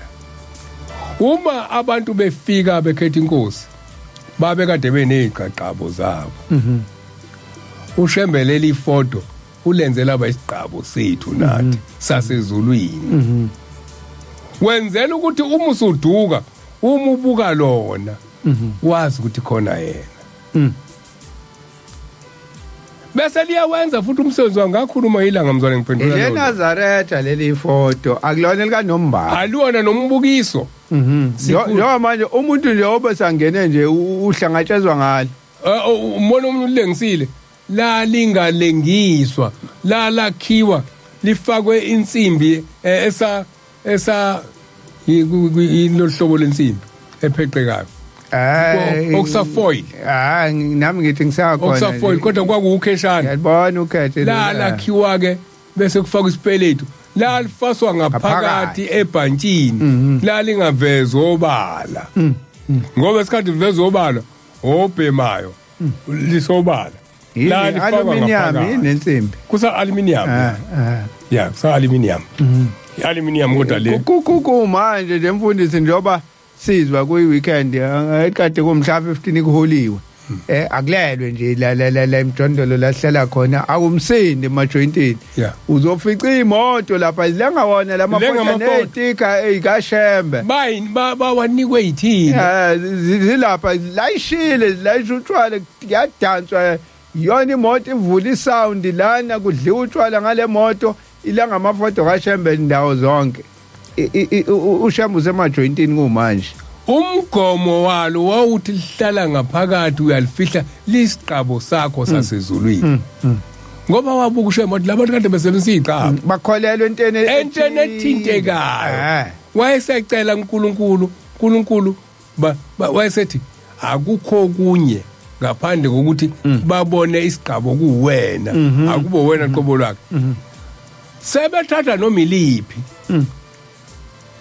Uma abantu befika bekhetha inkosi babe kade benezigqagqabo zabo. Ushembelela ifoto ulenzela aba isigqabo sethu nathi sasezulwini. Wenzela ukuthi uma usuduka uma ubuka lona wazi ukuthi khona yena. Bese liyawenza futhi umsebenzi wangakhuluma ilanga mzwane ngiphendula lona. IleNazaretha leli ifoto akulona likaNombala. Aluona nombukiso. Yo manje umuntu nje obesangene nje uhlangatshezwa ngalo. Umbona umuntu ulengisile la lingalengiswa la lakhiwa lifakwe insimbi esa esa lohlobo lensimbi epheqekayo. Okusafoil. Nami ngithi ngisakhona. Okusafoil kodwa kwakuwukheshana. Ngiyabona ukhethe. La lakhiwa ke bese kufakwa isipeletu. La lifaswa ngaphakathi ebhantshini. La lingavezwa obala. Ngoba isikhathi livezwa obala obhemayo lisobala. La lifakwa ngaphakathi nensimbi. Kusa aluminium. Yeah, kusa aluminium. Aluminium kodwa le. Kuku manje nje mfundisi njoba sizwa kuyi weekend ekade kumhla 15 kuholiwe. Akulelwe nje la la la emjondolo lahlela khona akumsindi emajointini. Uzofica imoto lapha zilengawona lamafota nezitika ezikashembe. Bayini bawanikwe yithini? Zilapha layishile layisha utshwala kuyadanswa yona imoto ivula isound lana kudliwa utshwala ngale moto ilanga amafoto kaShembe indawo zonke. uShembe usemajointini kumanje. Umgomo walo wawuthi lihlala ngaphakathi uyalifihla lisiqabo sakho sasezulwini. Ngoba wabuka uShembe wathi labantu kade besebenzisa iziqabo bakholelwa entweni entweni ethintekayo. Wayesecela uNkulunkulu, uNkulunkulu wayesethi akukho kunye ngaphandle kokuthi babone isiqabo kuwena, akubo wena qobo lwakhe. Sebethatha noma iliphi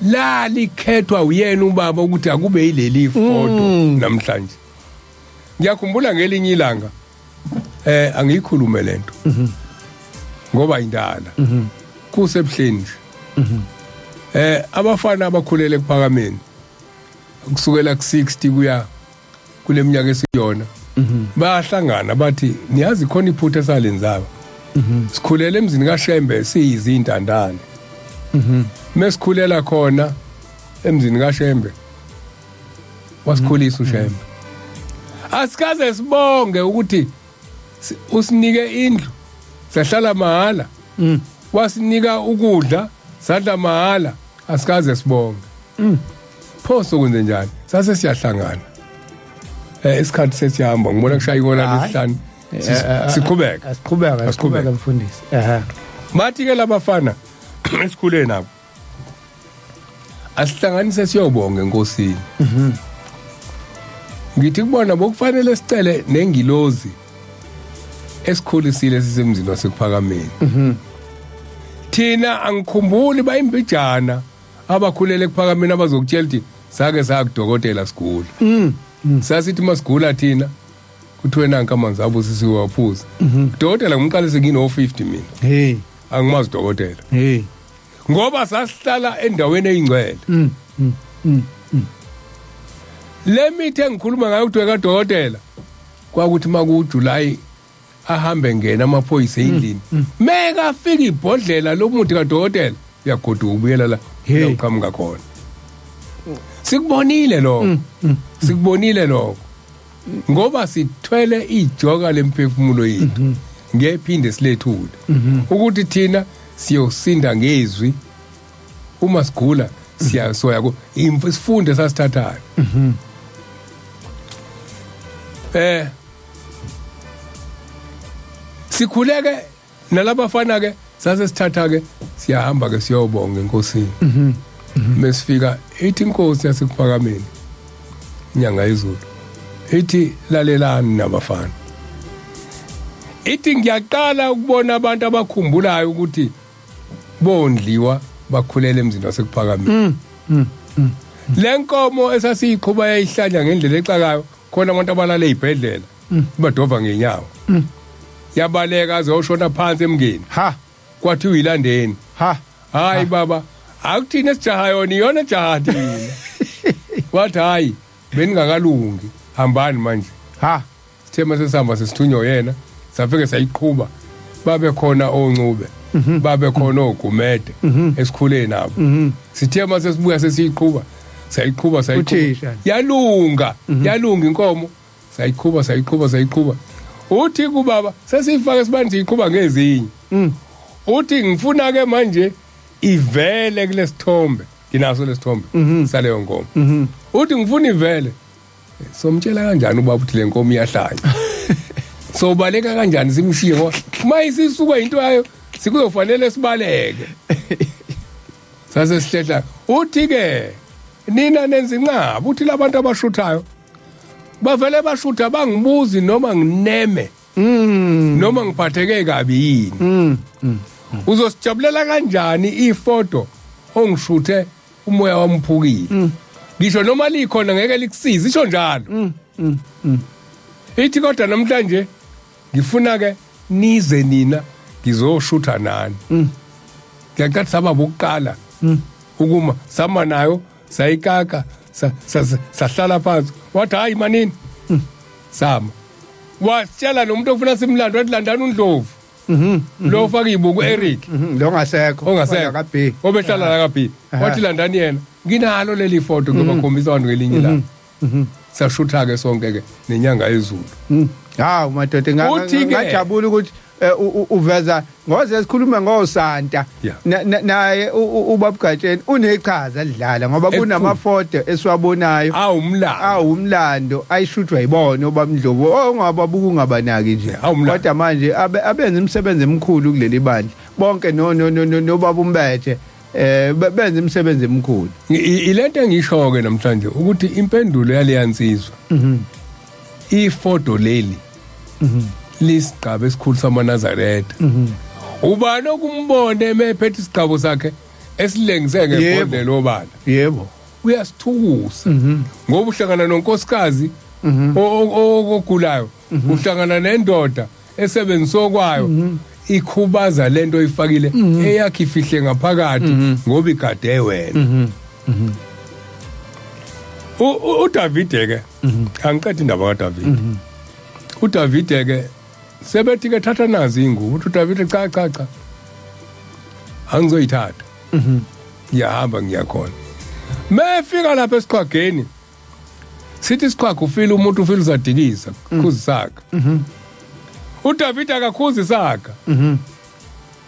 la likhethwa uyena ubaba ukuthi akube yileli foto namhlanje. Ngiyakhumbula ngelinye ilanga angiyikhulume lento ngoba indala kusebuhleni nje. Abafana abakhulele ekuphakameni kusukela ku60 kuya kuleminyaka esiyona bayahlangana bathi niyazi khona iphutha esalenzayo. Sikhulele emzini kaShembe siyizintandane. Mesikhulela khona emzini kaShembe wasikhulisa uShembe. Asikaze sibonge ukuthi usinike indlu sahlala mahala, wasinika ukudla sadla mahala, asikaze sibonge. Pho sokwenze njani? Sase siyahlangana. Isikhathi sesihamba ngibona kushaya ihora lesihlanu. Siqhubeka. Asiqhubeka mfundisi. Bathi ke labafana esikhule nabo asihlanganise siyobonga enkosini. Ngithi kubona bokufanele sicele nengilozi esikhulisile sisemzini wasekuphakameni. Thina angikhumbuli bayimbijana abakhulele ekuphakameni abazokutshela ukuthi sake saya kudokotela sigula. Sasithi masigula thina kuthiwe nanka amanzi abusisiwe waphuza. Dokotela ngimqalise ngino 50 mina. Hey, angimazi dokotela. Hey. Ngoba sasihlala endaweni eyingcwele. Le mithi engikhuluma ngayo kuthiwe kadokotela kwakuthi makuJuly ahambe ngena amaphoyisa endlini. Meka fika ibhodlela lomuthi kadokotela uyagoduka ubuyela la uqhamuka khona. Sikubonile lokho. Sikubonile lokho. Ngoba sithwele ijoka lemphefumulo yethu. Ngephinde silethule ukuthi thina siyosinda ngezwi uma sigula siyasoya ku isifunde sasithathayo. Sikhuleke nalabafana ke, sase sithatha ke, siyahamba ke siyobonga enkosini. Mesifika ithi inkosi yasekuphakameni, inyanga yezulu, ithi lalelani nabafana, ithi ngiyaqala ukubona abantu abakhumbulayo ukuthi bondliwa bakhulela emzini wasekuphakameni. Le nkomo esasiyiqhuba yayihlanya ngendlela exakayo, khona abantu abalala ezibhedlela badova ngenyawo, yabaleka azoshona phansi emngeni. Ha. Kwathi uyilandeni. Ha. Hayi baba, akuthini esijaha yona, iyona ejaha thina. Wathi hayi, beningakalungi, hambani manje. Ha. Sithe mase sihamba sesithunywa yena, safike sayiqhuba, babe khona oncube, babe khona ogumede esikhuleni nabo. Sithe mase sibuya sesiyiqhuba, sayiqhuba sayiqhuba, Uthisha. Yalunga, yalunga inkomo, sayiqhuba sayiqhuba sayiqhuba. Uthi kubaba sesiyifake esibani, siyiqhuba ngezinye. Uthi ngifuna ke manje ivele kulesithombe, nginaso lesithombe saleyo nkomo. Uthi ngifuna ivele. Somtshela kanjani ubaba ukuthi le nkomo iyahlanya? Sobaleka kanjani simshiye, ngoba uma isisuka into yayo sikuzofanele sibaleke. Sase sihlehla. Uthi ke nina nenza inqaba, uthi labantu abashuthayo bavele bashutha, bangibuzi noma ngineme noma ngiphatheke kabi yini. Uzosijabulela kanjani ifoto ongishuthe umoya wamphukile? Ngisho noma likhona ngeke likusize, isho njalo. Ithi kodwa namhlanje ngifuna ke nize nina, ngizoshutha nani. Ngiyacathi saba bokuqala ukuma, sama nayo, sayikaka, sahlala phansi. Wathi hayi manini, sama. Wasitshela nomuntu ofuna simlando, wathi landani uNdlovu lo ufaka ibuku, Eric. Lo ngasekho. Ongasekho. Ka B. Obehlala la ka B. Wathi landani yena, nginalo leli foto, ngizobakhombisa abantu ngelinye ilanga. Sashutha ke sonke ke nenyanga yezulu. Hawu madoda, Uthi-ke- ngajabula ukuthi uveza ngoze sikhulume ngosanta. Naye ubaba Gatsheni unechaza lidlala ngoba Elikhulu. Kunamafoto esiwabonayo Awumlando. Awumlando ayishuthwa yibona obamndlovu ongababuka ungabanaki nje. Awumlando. Kodwa manje abenza imisebenzi emikhulu kuleli bandla bonke, no no no no nobaba umbethe, benza imisebenzi emikhulu. Ilento engisho ke namhlanje ukuthi impendulo yaleya nsizwa, ifoto leli lisigqaba esikhulu samaNazaretha. Ubani okumbone emephethe isigqabo sakhe esilengise ngebhodlela obala? Uyasithukusa ngoba uhlangana nonkosikazi ogulayo, uhlangana nendoda esebenzisa okwayo, ikhubaza lento oyifakile eyakhe ifihle ngaphakathi ngoba igade wena. uDavide ke, angiqedi indaba kaDavide. uDavide ke sebethi ke thatha nazi ingubo, uthi uDavide cha cha cha, angizoyithatha, ngiyahamba ngiyakhona. Mefika lapha esiqhwageni, sithi isiqhwaga ufile umuntu, ufile uzadiliza khuza isaka. uDavid akakhuza isaka,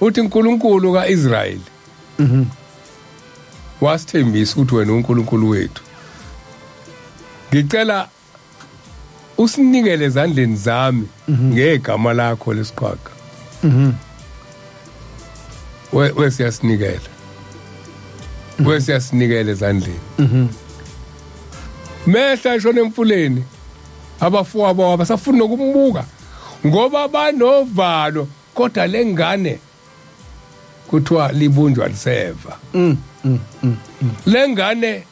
uthi uNkulunkulu kaIsrayeli wasithembisa ukuthi wena uNkulunkulu wethu, ngicela usinikele ezandleni zami ngegama lakho lesiqhwaga. Wesiyasinikela, wesiyasinikela ezandleni. Mehla eshona emfuleni, abafowabo abasafuni nokumbuka ngoba banovalo. Kodwa lengane kuthiwa libunjwa liseva. Lengane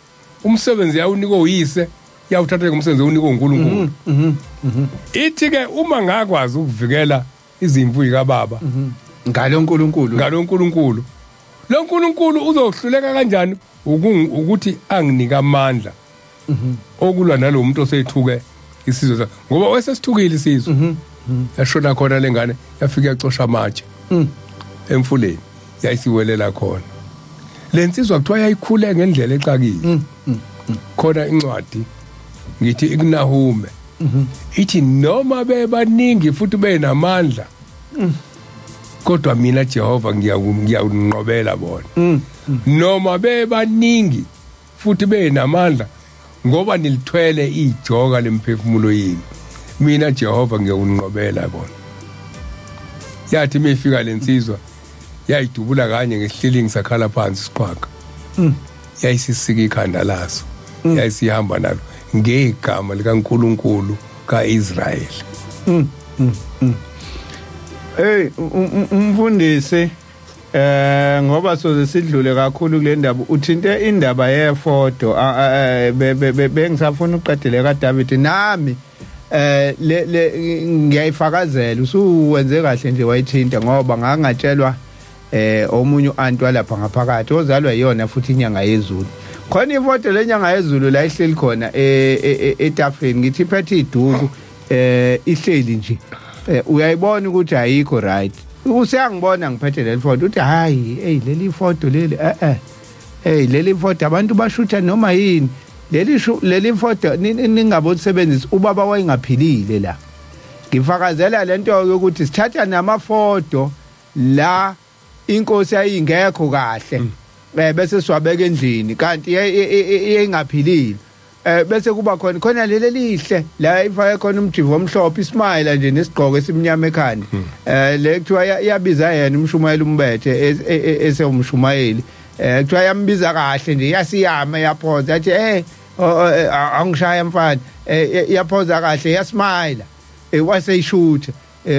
umsebenzi yawunikwa uyise, yawuthatha ngomsebenzi unikwa uNkulunkulu. Ithi ke uma ngakwazi ukuvikela izimvu zikababa ngalo uNkulunkulu, ngalo uNkulunkulu, lo nkulunkulu uzohluleka kanjani ukuthi anginike amandla okulwa nalo muntu osethuke isizwe sakhe, ngoba wesesithukile isizwe? Yashona khona lengane, yafika yacosha amatshe emfuleni, yayisiwelela khona. Le nsizwa kuthiwa yayikhule ngendlela exakile. Khona incwadi ngithi ikuNahume, ithi noma bebaningi futhi benamandla, kodwa mina Jehova ngiyawunqobela bona. Noma bebaningi futhi benamandla, ngoba nilithwele ijoka lemphefumulo yenu, mina Jehova ngiyawunqobela bona. Yathi mifika lensizwa yayidubula kanye ngesihlilingi sakhala phansi isiqhwaga. Yayisisika ikhanda laso. Yayisihamba nalo ngegama likaNkuluNkulu kaIsrael. Hey, umfundisi, ngoba soze sidlule kakhulu kule ndaba, uthinte indaba yefoto, bengisafuna uqedele kaDavid nami. Le ngiyayifakazela, usuwenze kahle nje wayithinta, ngoba ngangatshelwa omunye uanti walapha ngaphakathi ozalwa iyona futhi inyanga yezulu. Khona ifoto lenyanga yezulu la ihleli khona etafeni, ngithi iphethe iduku, ihleli nje, uyayibona ukuthi ayikho right. Useyangibona ngiphethe leli foto, uthi, "Hayi, hey, leli foto leli, hey, leli foto abantu bashutha noma yini. Leli shu leli foto ningabolisebenzisa." Ubaba wayengaphilile la. Ngifakazela lento yokuthi sithatha namafoto la inkosi ayingekho kahle, bese siwabeka endlini, kanti yayingaphilile. Bese kuba khona khona leli lihle la ifake khona umjivo omhlophe, ismile nje, nesigqoko esimnyama ekhanda, le kuthiwa iyabiza yena umshumayeli umbethe esewumshumayeli. Kuthiwa yambiza kahle nje, yasiyama, yaphoza, yathi, "Eh, angishaya mfana." Yaphoza kahle, yasmile, waseyishutha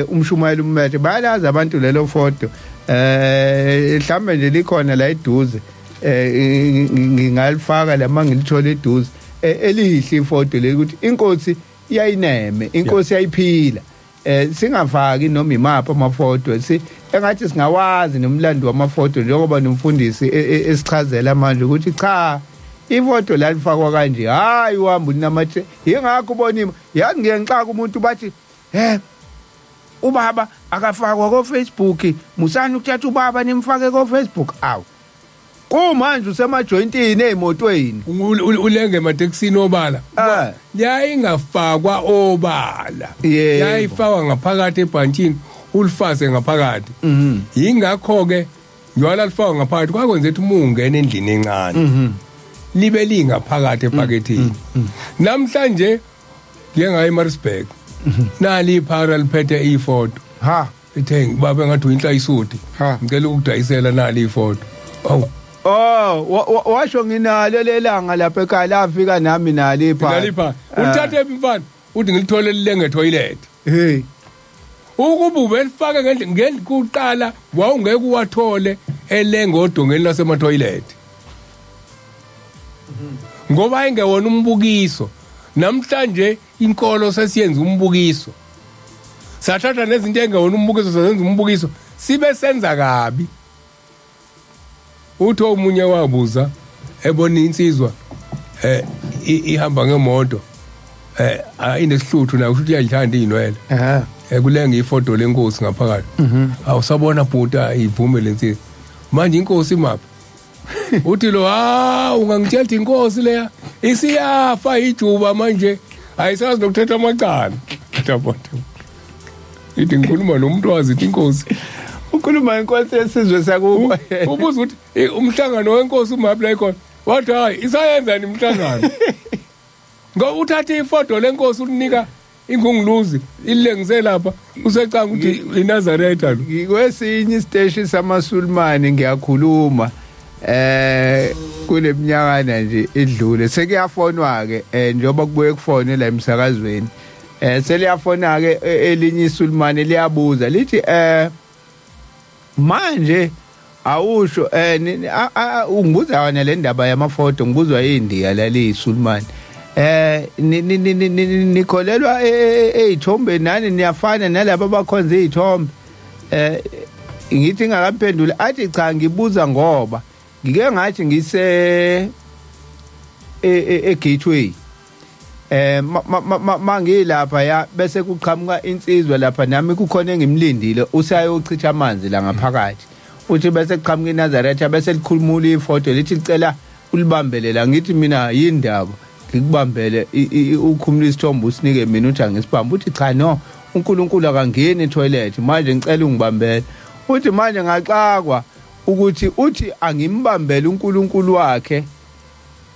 umshumayeli umbethe. Bayalazi abantu lelo foto. Mhlambe nje likhona la eduze, ngingalifaka la mangilithola eduze. Elihle ifoto leli ukuthi inkosi iyayineme, inkosi yayiphila. Singafaki noma imaphi amafoto, si engathi singawazi nomlando wamafoto, njengoba nomfundisi esichazela manje ukuthi cha, ifoto la lifakwa kanje, hayi uhamba unamathe. Yingakho ubona, yazi, ngiye ngixaka umuntu bathi, "Ubaba akafakwa ko Facebook, musani ukuthatha ubaba nimfake ko Facebook." Awu, kumanje usemajoyintini ey'motweni. Ulenge ematekisini obala. Yayingafakwa obala. Yayifakwa ngaphakathi ebhantshini, ulifase ngaphakathi. Yingakho ke njengoba lifakwa ngaphakathi, kwakwenza ukuthi uma ungena endlini encane libe lingaphakathi ephakethini. Namhlanje ngiye ngayo eMaritzburg, nali iphara liphethe ifoto. Ha. Ithe, "Baba, engathi uyinhlayisudi." Ha. "Ngicela ukudayisela nali ifoto." Awu. Oh, washo nginalo lelanga lapha ekhaya, lafika nami nalo ipha. Nalipha ulithathe phi, mfana? Uthi, "Ngilithole lilenge toilet." Hey. Ukuba ubelifake ngendlu kuqala, wawungeke uwathole elenga odongeni lasematoilet, ngoba ayingewona umbukiso. Namhlanje inkolo sesiyenza umbukiso, sathatha nezinto engewona umbukiso sazenza umbukiso, sibe senza kabi. Uthi omunye wabuza ebona insizwa ihamba ngemoto, inesihluthu nayo, kusho ukuthi iyayithanda iy'nwele. Kulenga ifoto lenkosi ngaphakathi. "Awusabona bhuta, ivume lensizwa manje, inkosi imaphi?" Uthi lo, "Ha, ungangitshela ukuthi inkosi leya isiyafa ijuba manje, ayisazi nokuthetha amacala." Yabona, ithi ngikhuluma nomuntu wazi ukuthi inkosi Ukhuluma inkosi yesizwe sakubo. Ubuza ukuthi, "Umhlangano wenkosi umaphi la ikhona?" Wathi, "Hayi, isayenzani imihlangano?" Ngoba uthatha ifoto lenkosi ulinika ingunguluzi, ilengise lapha, usecanga ukuthi iNazaretha lo. Ngikwesinye isiteshi samaSulumane ngiyakhuluma kule minyakana nje edlule, sekuyafonwa ke, njengoba kubuye kufone la emsakazweni, seliyafona ke elinye iSulumane, liyabuza lithi, "Manje awusho, ungibuza wena le ndaba yamafoto?" Ngibuzwa iNdiya lali iSulumane. "Nikholelwa ey'thombeni nani? Niyafana nalabo abakhonza iy'thombe?" Ngithi ngakamphendula, athi, "Cha, ngibuza ngoba ngike ngathi ngise e-gateway, mangilapha ya, bese kuqhamuka insizwa lapha, nami kukhona engimlindile, usayochitha amanzi la ngaphakathi." Uthi bese kuqhamuka iNazaretha, bese likhulumula ifoto, lithi licela ulibambele la. Ngithi mina, "Yindaba ngikubambele? Ukhumula isithombe usinike mina." Uthi angisibambe. Uthi, "Cha, no, uNkulunkulu akangeni etoilet, manje ngicela ungibambele." Uthi manje ngaxakwa ukuthi uthi angimbambele uNkulunkulu wakhe,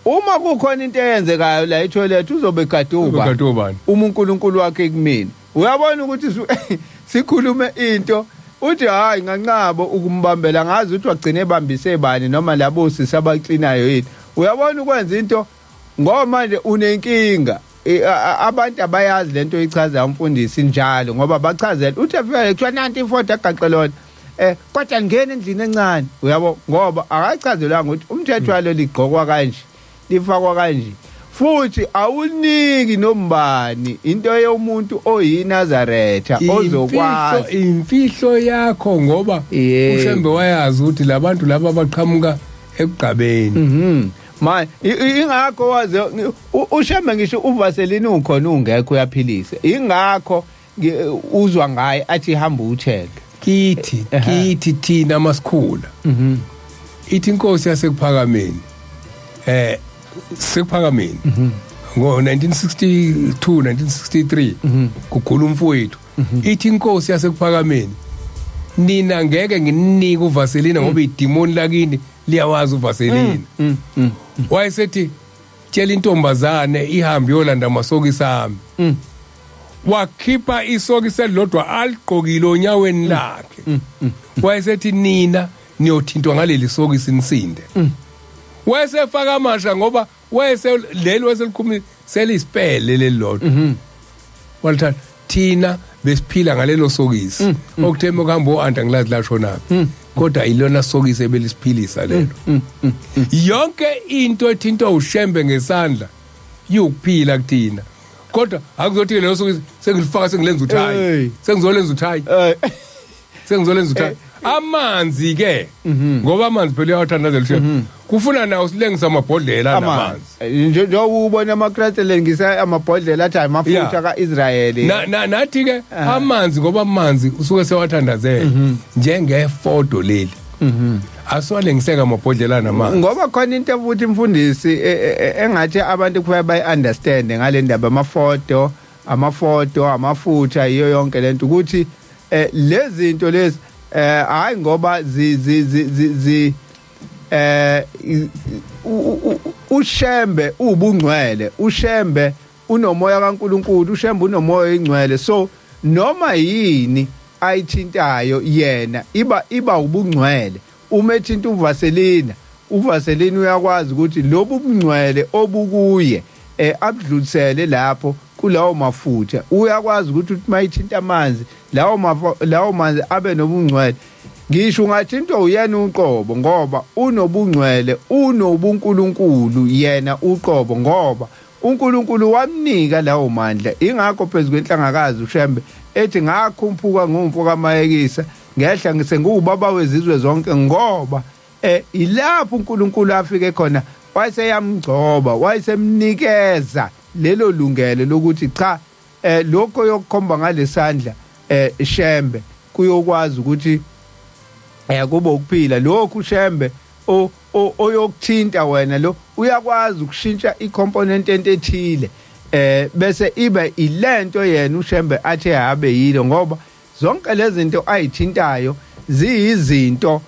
uma kukhona into eyenzekayo la etoilet uzobe gaduba. Ugaduba. Uma uNkulunkulu wakhe kumina. Uyabona ukuthi sikhulume into. Uthi hayi nganqabo ukumbambela, ngazi ukuthi wagcina ebambise bani noma labo sisi abaklinayo yini. Uyabona ukwenza into ngoba manje unenkinga. Abantu abayazi lento ichaza umfundisi njalo ngoba bachazela uthi afika kuthiwa nanti ifoto agaxe lona, kodwa ngena endlini encane, uyabo, ngoba akachazelwanga ukuthi umthetho walo ligqokwa kanje, lifakwa kanje, futhi awuniki nombani into yomuntu oyiNazaretha ozokwazi imfihlo yakho, ngoba uShembe wayazi ukuthi labantu laba baqhamuka ekugqabeni. Ma ingakho waze uShembe ngisho uVaseline ukhona ungekho uyaphilisa, ingakho uzwa ngaye athi hamba uthenge. Kithi thina masikhula ithi inkosi yasekuphakameni sekuphakameni ngo 1962 1963 kugula umfowethu, ithi inkosi yasekuphakameni nina ngeke ngininike uVaseline ngoba idimoni lakini liyawazi uVaseline. Wayesethi tshela intombazane ihambe yolanda amasokisi ami. Wakhipha isokisi elilodwa aligqokile onyaweni lakhe. Wayesethi nina niyothintwa ngaleli sokisi nisinde. Wayesefaka amasha ngoba wayese leli wayeselikhumile selisipele lelilodwa. Walithatha thina besiphila ngalelo sokisi okuthe mekuhamba o-anta ngilazi lashonaphi, kodwa ilona sokisi ebelisiphilisa lelo. Yonke into ethintwa uShembe ngesandla iyokuphila kuthina, kodwa akuzothi lelo sokisi sengilifaka sengilenza uthayi, sengizolenza uthayi, sengizolenza uthayi. Amanzi ke ngoba amanzi phela uyawathandazela uShembe, kufuna nawo silengisa amabhodlela namanzi. Njengoba ubona amaKrestu elengisa amabhodlela athi amafutha kaIsrayeli. Nathi ke amanzi ngoba amanzi usuke sewathandazela njengefodo leli. Asiwalengiseka amabhodlela namanzi. Ngoba khona into futhi mfundisi engathi abantu kufanele bayi-understand ngale ndaba amafodo, amafutha, iyo yonke lento ukuthi lezi zinto lezi hayi ngoba zi uShembe ubungcwele, uShembe unomoya kaNkuluNkulu, uShembe unomoya oyingcwele, so noma yini ayithintayo yena iba ubungcwele. Uma ethinta uVaselina, uVaselina uyakwazi ukuthi lobu bungcwele obukuye abudlulisele lapho kulawo mafutha. Uyakwazi ukuthi mayithinta amanzi lawo manzi abe nobungcwele. Ngisho ungathintwa uyena uqobo ngoba unobungcwele, unobuNkulunkulu yena uqobo, ngoba uNkulunkulu wamnika lawo mandla. Ingakho phezu kwenhlangakazi uShembe ethi ngakhuphuka ngumfo kaMayekisa ngehla ngisenguwubaba wezizwe zonke, ngoba ilapho uNkulunkulu afike khona wayeseyamgcoba, wayesemnikeza lelo lungelo lokuthi cha, lokho yokukhomba ngalesandla Shembe kuyokwazi ukuthi kube ukuphila. Lokhu Shembe oyokuthinta wena lo uyakwazi ukushintsha icomponent ethile bese ibe ilento yena uShembe athe habe yilo, ngoba zonke lezi zinto ayithintayo ziyizinto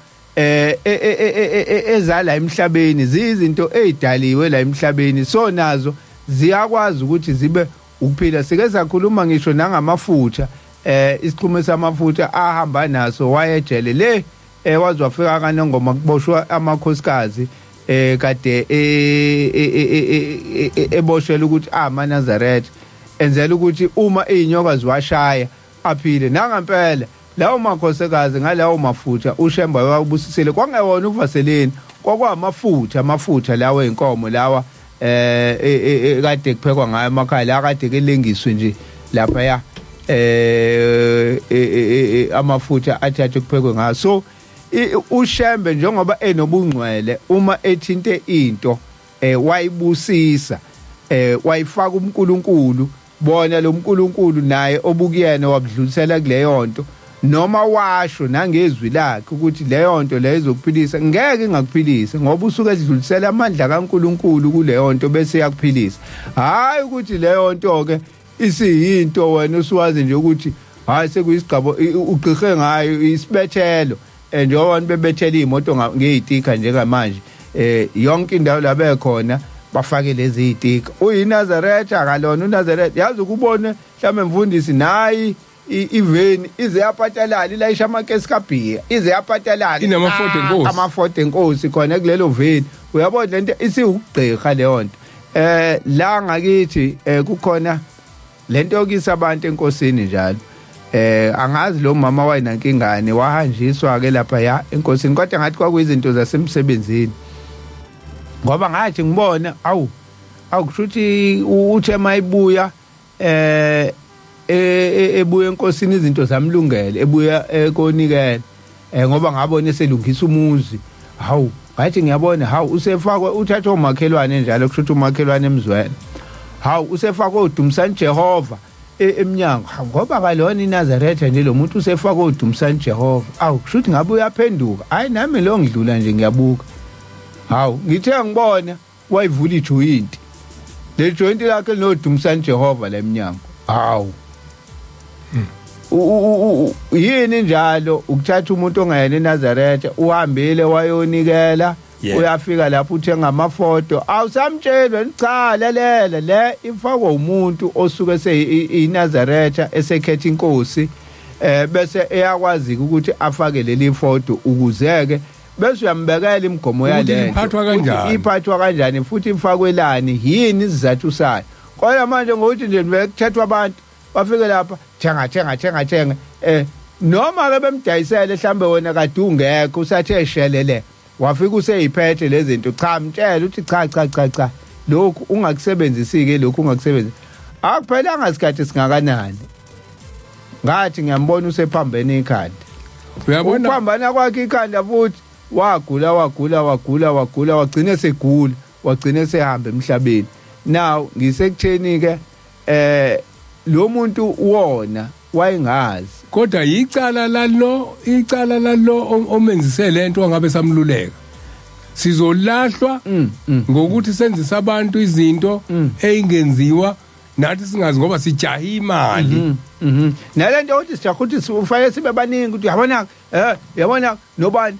ezala emhlabeni, ziyizinto ezidaliwe la emhlabeni, so nazo ziyakwazi ukuthi zibe ukuphila. Sike sakhuluma ngisho nangamafutha, isixhumo samafutha ahamba naso wayejele le, waze wafika kaNongoma kuboshwa amakhosikazi kade eboshela ukuthi amaNazaretha, enzela ukuthi uma izinyoka ziwashaya aphile. Nangempela lawo makhosikazi ngalawo mafutha uShembe wawubusisile, kwangewona uVaseline, kwakwamafutha, amafutha lawo einkomo lawa kade kuphekwa ngayo emakhaya, la kade kelengiswe nje lapha ya amafutha athathe kuphekwe ngayo. So uShembe njengoba enobungcwele, uma ethinte into wayibusisa, wayifaka uNkulunkulu, bona lo mNkulunkulu naye obukuyena wabudlulisela kuleyo nto, noma washo nangezwi lakhe ukuthi leyo nto leyo izokuphilisa, ngeke ingakuphilisa ngoba usuke edlulisela amandla kaNkulunkulu kuleyo nto bese iyakuphilisa. Hayi ukuthi leyo nto ke isiyinto wena usuwazi nje ukuthi hayi sekuyisigqabo ugqirhe ngayo isibethelo, njengoba abantu bebethela iy'moto ngey'tika njengamanje, yonke indawo la bekhona bafake lezi y'tika. UyiNazaretha akalona uNazaretha, yazi ukubone mhlawumbe mfundisi nayi iveni ize yapatalala ilayisha amakesi kabhiya ize yapatalala Inamafodo enkosi. Amafodo enkosi khona kulelo veni. Uyabona lento isiwugqirha leyo nto. La ngakithi kukhona lento yokisa abantu enkosini njalo. Angazi lo mama wayinankingane wahanjiswa ke lapha ya enkosini, kodwa ngathi kwakuyizinto zasemsebenzini, ngoba ngathi ngibona awu awukushuthi uthe mayibuya ebuya enkosini izinto zamlungele, ebuya ekonikela, ngoba ngabona eselungisa umuzi. Hawu, ngathi ngiyabona, hawu, usefakwe, uthatha umakhelwane njalo, kushuthi umakhelwane emzwela. Hawu, usefakwe uDumsani Jehova emnyango. Hawu, ngoba kalona iNazaretha nje lo muntu usefakwe uDumsani Jehova. Awu, kushuthi ngabe uyaphenduka. Hayi, nami lo ngidlula nje ngiyabuka. Hawu, ngithe ngibona wayivula ijoyinti, le joyinti lakhe linoDumsani Jehova la emnyango. Hawu, yini njalo ukuthatha umuntu ongayena eNazaretha, uhambile wayonikela, uyafika lapho uthenga amafoto, awusamtsheli cha, lalela, le ifakwa umuntu osuke seyiNazaretha esekhetha inkosi, bese eyakwazi ukuthi afake leli foto ukuze-ke bese uyambekela imigomo Ukuthi yalento iphathwa kanjani. Iphathwa kanjani futhi ifakwelani, yini isizathu sayo. Kodwa manje ngokuthi nje kuthethwa abantu bafike lapha, thenga thenga thenga thenga, noma ke bemdayisele mhlambe wena kade ungekho usathe shelele, wafika useyiphethe lezi zinto. Cha, mtshela uthi cha cha cha cha, lokhu ungakusebenzisi ke, lokhu ungakusebenzisi. Akuphelanga isikhathi singakanani, ngathi ngiyambona usephambene ikhanda. Uyabona, ukuphambana kwakhe ikhanda futhi wagula wagula wagula wagula, wagcina segula, wagcina sehamba emhlabeni. Now ngisekutheni ke, lo muntu wona wayengazi. Kodwa icala lalo omenzise lento angabe samluleka. Sizolahlwa ngokuthi senzisa abantu izinto eyingenziwa nathi singazi ngoba sijaha imali. Nalento ukuthi sijaha ukuthi sifanele sibe baningi, ukuthi yabona, yabona nobani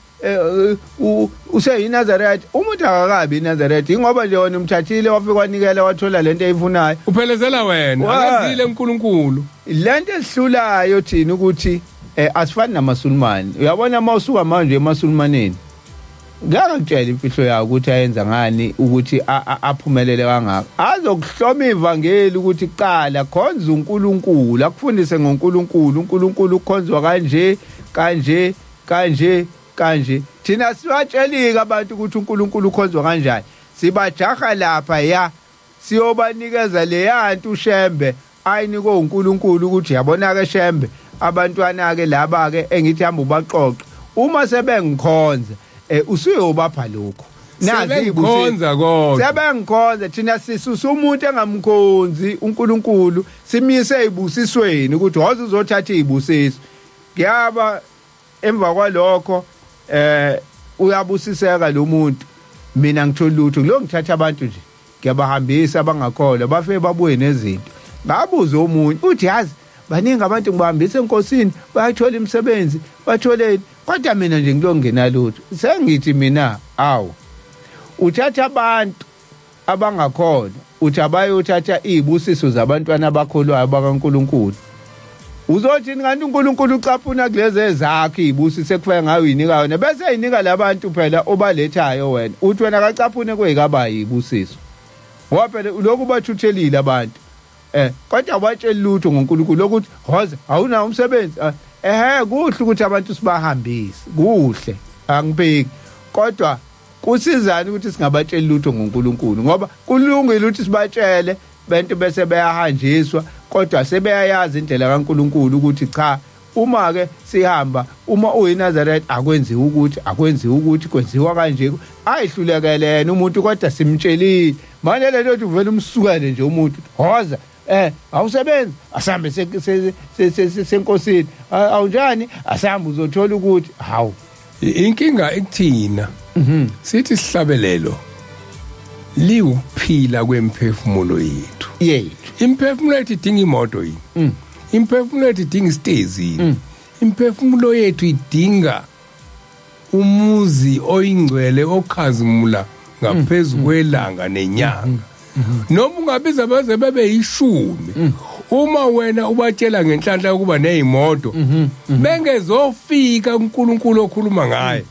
useyiNazaretha, umuntu akakabi iNazaretha, ingoba nje wena umthathile wafika wanikela wathola lento ayifunayo. Uphelezela wena. Akazile uNkulunkulu. Lento esihlulayo thina ukuthi asifani namaSulumane. Uyabona uma usuka manje emaSulumaneni, ngeke ngitshele imfihlo yawo ukuthi ayenza ngani ukuthi aphumelele kangaka. Azokuhloma ivangeli ukuthi qala khonza uNkulunkulu, akufundise ngoNkulunkulu, uNkulunkulu ukhonzwa kanje kanje kanje kanje. Thina sibatshelike abantu ukuthi uNkulunkulu ukhonzwa kanjani, sibajaha lapha ya siyobanikeza leyanto uShembe ayinikwe uNkulunkulu, ukuthi yabona ke Shembe, abantwana ke laba ke engithi hamba ubaxoxe, uma sebengikhonza usuyobapha lokho. Nazi izibusiso. Sebengikhonza kodwa. Sebengikhonza. Thina sisusa umuntu engamkhonzi uNkulunkulu, simise ezibusisweni ukuthi woze uzothatha izibusiso. Kuyaba emva kwalokho uyabusiseka lo muntu, mina ngithola lutho lo. Ngithatha abantu nje ngiyabahambisa abangakholwa, bafike babuye nezinto. Ngabuza omunye, uthi yazi baningi abantu ngibahambisa enkosini, bayathola imisebenzi, batholeni, kodwa mina nje ngilongena lutho. Sengithi mina, awu, uthatha abantu abangakholwa, uthi abayothatha izibusiso zabantwana abakholwayo bakaNkuluNkulu, uzothini kanti uNkulunkulu ucaphuna kulezi ezakhe izibusiso ekufike ngayo uyinika yona, bese eyinika labantu phela obalethayo wena, uthi wena kacaphune kweyikabayi izibusiso, ngoba phela lokhu bathuthelile abantu, kodwa abatsheli lutho ngoNkulunkulu lokuthi hoze awunawo umsebenzi. Ehe, kuhle ukuthi abantu sibahambise, kuhle, angibheki, kodwa kusizani ukuthi singabatsheli lutho ngoNkulunkulu? Ngoba kulungile ukuthi sibatshele bento bese beyahanjiswa, kodwa sebeyayazi indlela kaNkulunkulu ukuthi cha, uma ke sihamba, uma uyiNazaretha akwenziwa ukuthi, akwenziwa ukuthi, kwenziwa kanje. Ayihlulekele yena umuntu, kodwa simtshelile. Manje lento uthi uvela umsukele nje umuntu, hoza, awusebenzi, asambe senkosini, awunjani, asambe uzothola ukuthi hawu. Inkinga ikuthina. Sithi isihlabelelo liwukuphila kwemphefumulo yethu. Yethu. Imphefumulo yethu idinga imoto yini? Imphefumulo yethu idinga isitezi yini? Imphefumulo yethu idinga umuzi oyingcwele okhazimula ngaphezulu kwelanga nenyanga. Noma ungabiza baze bebe yishumi. Uma wena ubatshela ngenhlanhla yokuba nezimoto, bengezofika uNkulunkulu okhuluma ngaye.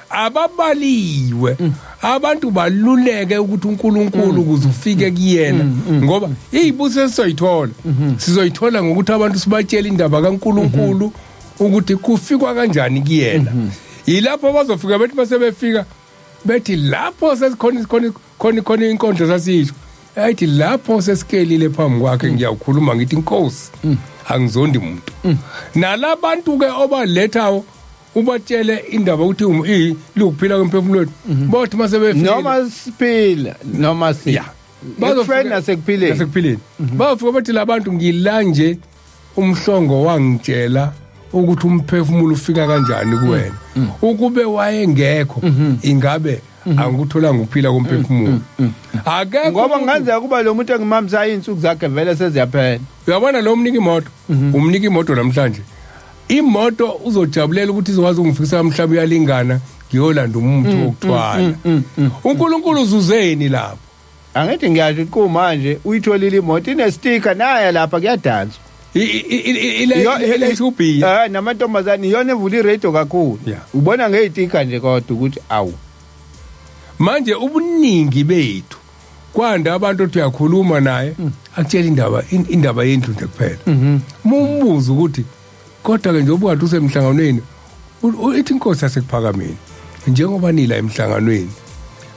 Ababaliwe abantu baluleke ukuthi uNkulunkulu ukuze ufike kuyena, ngoba izibusiso sizoyithola, sizoyithola ngokuthi abantu sibatshele indaba kaNkulunkulu ukuthi kufikwa kanjani kuyena. Yilapho bazofika bethi basebefika bethi lapho sesikhona khona khona khona inkondlo sasisho ayithi lapho sesikelile phambi kwakhe, ngiyawukhuluma ngithi inkosi angizondi umuntu. Nalabantu ke obalethawo ubatshele indaba ukuthi lukuphila kwemphefumulo wethu, bothi mase befika Noma siphila noma si bazofika nasekuphileni. Nasekuphileni bafika bathi labantu ngila nje umhlongo wangitshela ukuthi umphefumulo ufika kanjani kuwena, ukube wayengekho ingabe angikutholanga ukuphila komphefumulo. Akekho. Ngoba kungenzeka kuba lo muntu engimamisa izinsuku zakhe vele seziyaphela. Uyabona lo mnika imoto, umnika imoto namhlanje, imoto uzojabulela ukuthi izokwazi ukungifikisa mhlawumbe uyalingana ngiyolanda umuntu wokuthwala. uNkulunkulu uzuzeni lapho? Angithi ngiyasho ukuthi kumanje uyitholile imoto inestika naya lapha kuyadanswa. Iletha ubhiya. Namantombazane iyona evula iradio kakhulu. Ubona ngezitika nje kodwa ukuthi awu. Manje ubuningi bethu kwanda abantu othi uyakhuluma naye akutshela indaba indaba yendlu nje kuphela. Mumbuza ukuthi kodwa ke njengoba kade usemhlanganweni, ithi inkosi yasekuphakameni njengoba nila emhlanganweni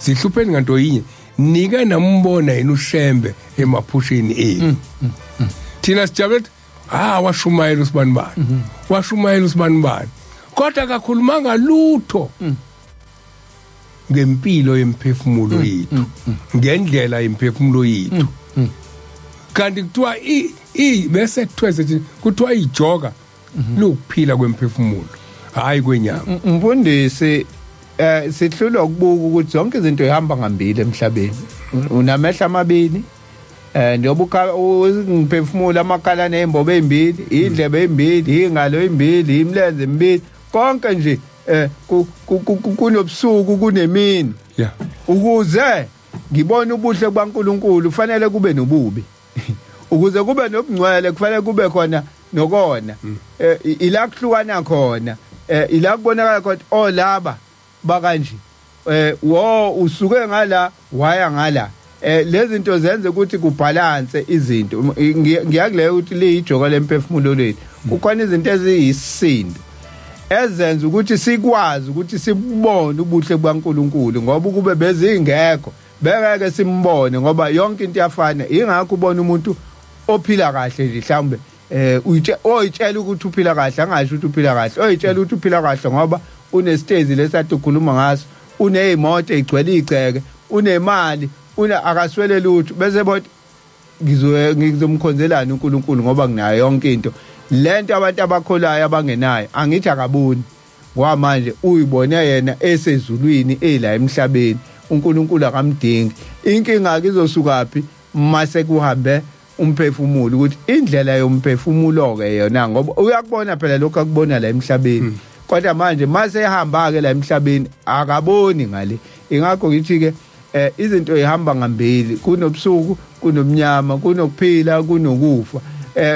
zihlupheni nganto yinye, nike nambona yena uShembe emaphusheni enu. Thina sijabule washumayela usibanibani, washumayela usibanibani, kodwa akakhulumanga lutho ngempilo yemphefumulo yethu, ngendlela yemphefumulo yethu. Kanti kuthiwa i bese kuthiwa sethi kuthiwa ijoka lokuphila kwemphefumulo, hayi kwenyama. Mfundisi, sihlulwa ukubuka ukuthi zonke izinto ihamba ngambili emhlabeni. Unamehla amabili, njengoba ngiphefumula amakhala nezimbobo ezimbili, indlebe ezimbili, ingalo ezimbili, imilenze emibili, konke nje kunobusuku kunemini. Ukuze ngibone ubuhle kukaNkuluNkulu kufanele kube nobubi, ukuze kube nobungcwele kufanele kube khona nokona. Ila kuhlukana khona, ila kubonakala khona oh laba bakanje, wo usuke ngala waya ngala. Lezi zinto zenze ukuthi kubalance izinto. Ngiyakuleyo ukuthi liyijoka lemphefumulo lethu. Kukhona izinto eziyisindo ezenza ukuthi sikwazi ukuthi sibone ubuhle bukaNkuluNkulu, ngoba ukube bezingekho bengeke simbone, ngoba yonke into iyafana. Ingakho ubona umuntu ophila kahle nje mhlawumbe oyitshela ukuthi uphila kahle, angasho ukuthi uphila kahle, oyitshela ukuthi uphila kahle ngoba unesitezi lesathi ukhuluma ngaso, unezimoto ezigcwele igceke, unemali, una akaswele lutho, bese bothi ngizomkhonzelana uNkulunkulu ngoba nginayo yonke into. Lento abantu abakholayo abangenayo angithi akaboni, ngoba manje uyibone yena esezulwini ela emhlabeni, uNkulunkulu akamdingi. Inkinga ke izosukaphi mase kuhambe umphefumulo, ukuthi indlela yomphefumulo ke yona, ngoba uyakubona phela lokho akubona la emhlabeni, kodwa manje mase ehamba ke la emhlabeni akaboni ngale. Ingakho ngithi ke izinto ihamba ngambili, kunobusuku kunomnyama, kunokuphila kunokufa.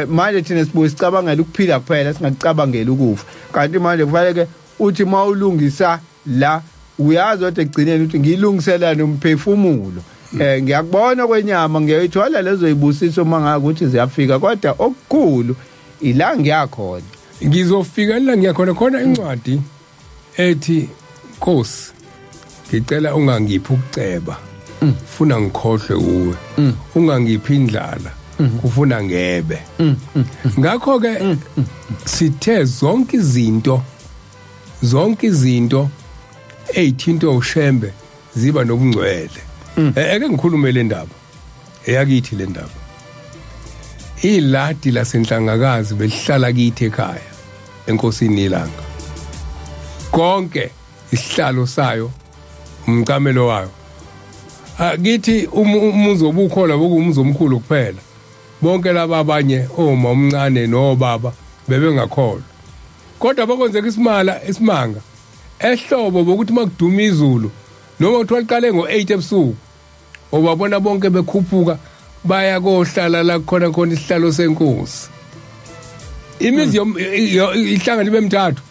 Manje thina sibuye sicabangela ukuphila kuphela, singacabangeli ukufa. Kanti manje kufanele ke uthi mawulungisa la uyazi kodwa ekugcineni ukuthi ngilungisela nomphefumulo. Ngiyakubona kwenyama, ngiyayithola lezo zibusiso mangaka ukuthi ziyafika, kodwa okukhulu ila ngiyakhona. Ngizofika la ngiyakhona. Khona incwadi ethi Nkosi ngicela ungangiphi ukuceba, funa ngikhohlwe uwe, ungangiphi indlala, kufuna ngebe. Ngakho ke sithe zonke izinto eyithintwa uShembe ziba nobungcwele. Eke ngikhulume le ndaba eyakithi, le ndaba iladi lasenhlangakazi belihlala kithi ekhaya enkosini ilanga, konke isihlalo sayo, umcamelo wayo. Akithi umuzi obukhola bokumuzi omkhulu kuphela, bonke laba abanye oma omncane nobaba bebengakholwa. Kodwa bakwenzeka isimala isimanga ehlobo bokuthi makuduma izulu noma kuthiwa liqale ngo-8 ebusuku, ubabona bonke bekhuphuka Baya kohlala la khona khona isihlalo senkosi. Imizi ihlangana ibe mthathu.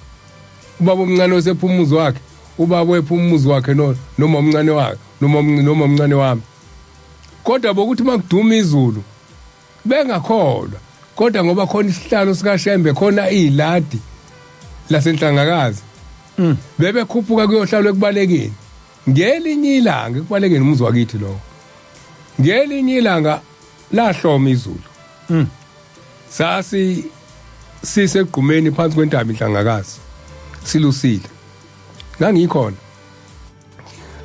Ubaba omncane osephuma umuzi wakhe, ubaba wephuma umuzi wakhe, no noma omncane wakhe, noma omncane wami. Kodwa bokuthi makuduma izulu bengakholwa, kodwa ngoba khona isihlalo sikaShembe, khona iladi lasenhlangakazi, bebekhuphuka kuyohlalwa ekubalekeni. Ngelinye ilanga ekubalekeni umuzi wakithi lowo, ngelinye ilanga lahloma izulu, sasi sisegqumeni phansi kwentaba inhlangakazi, silusile, ngangikhona.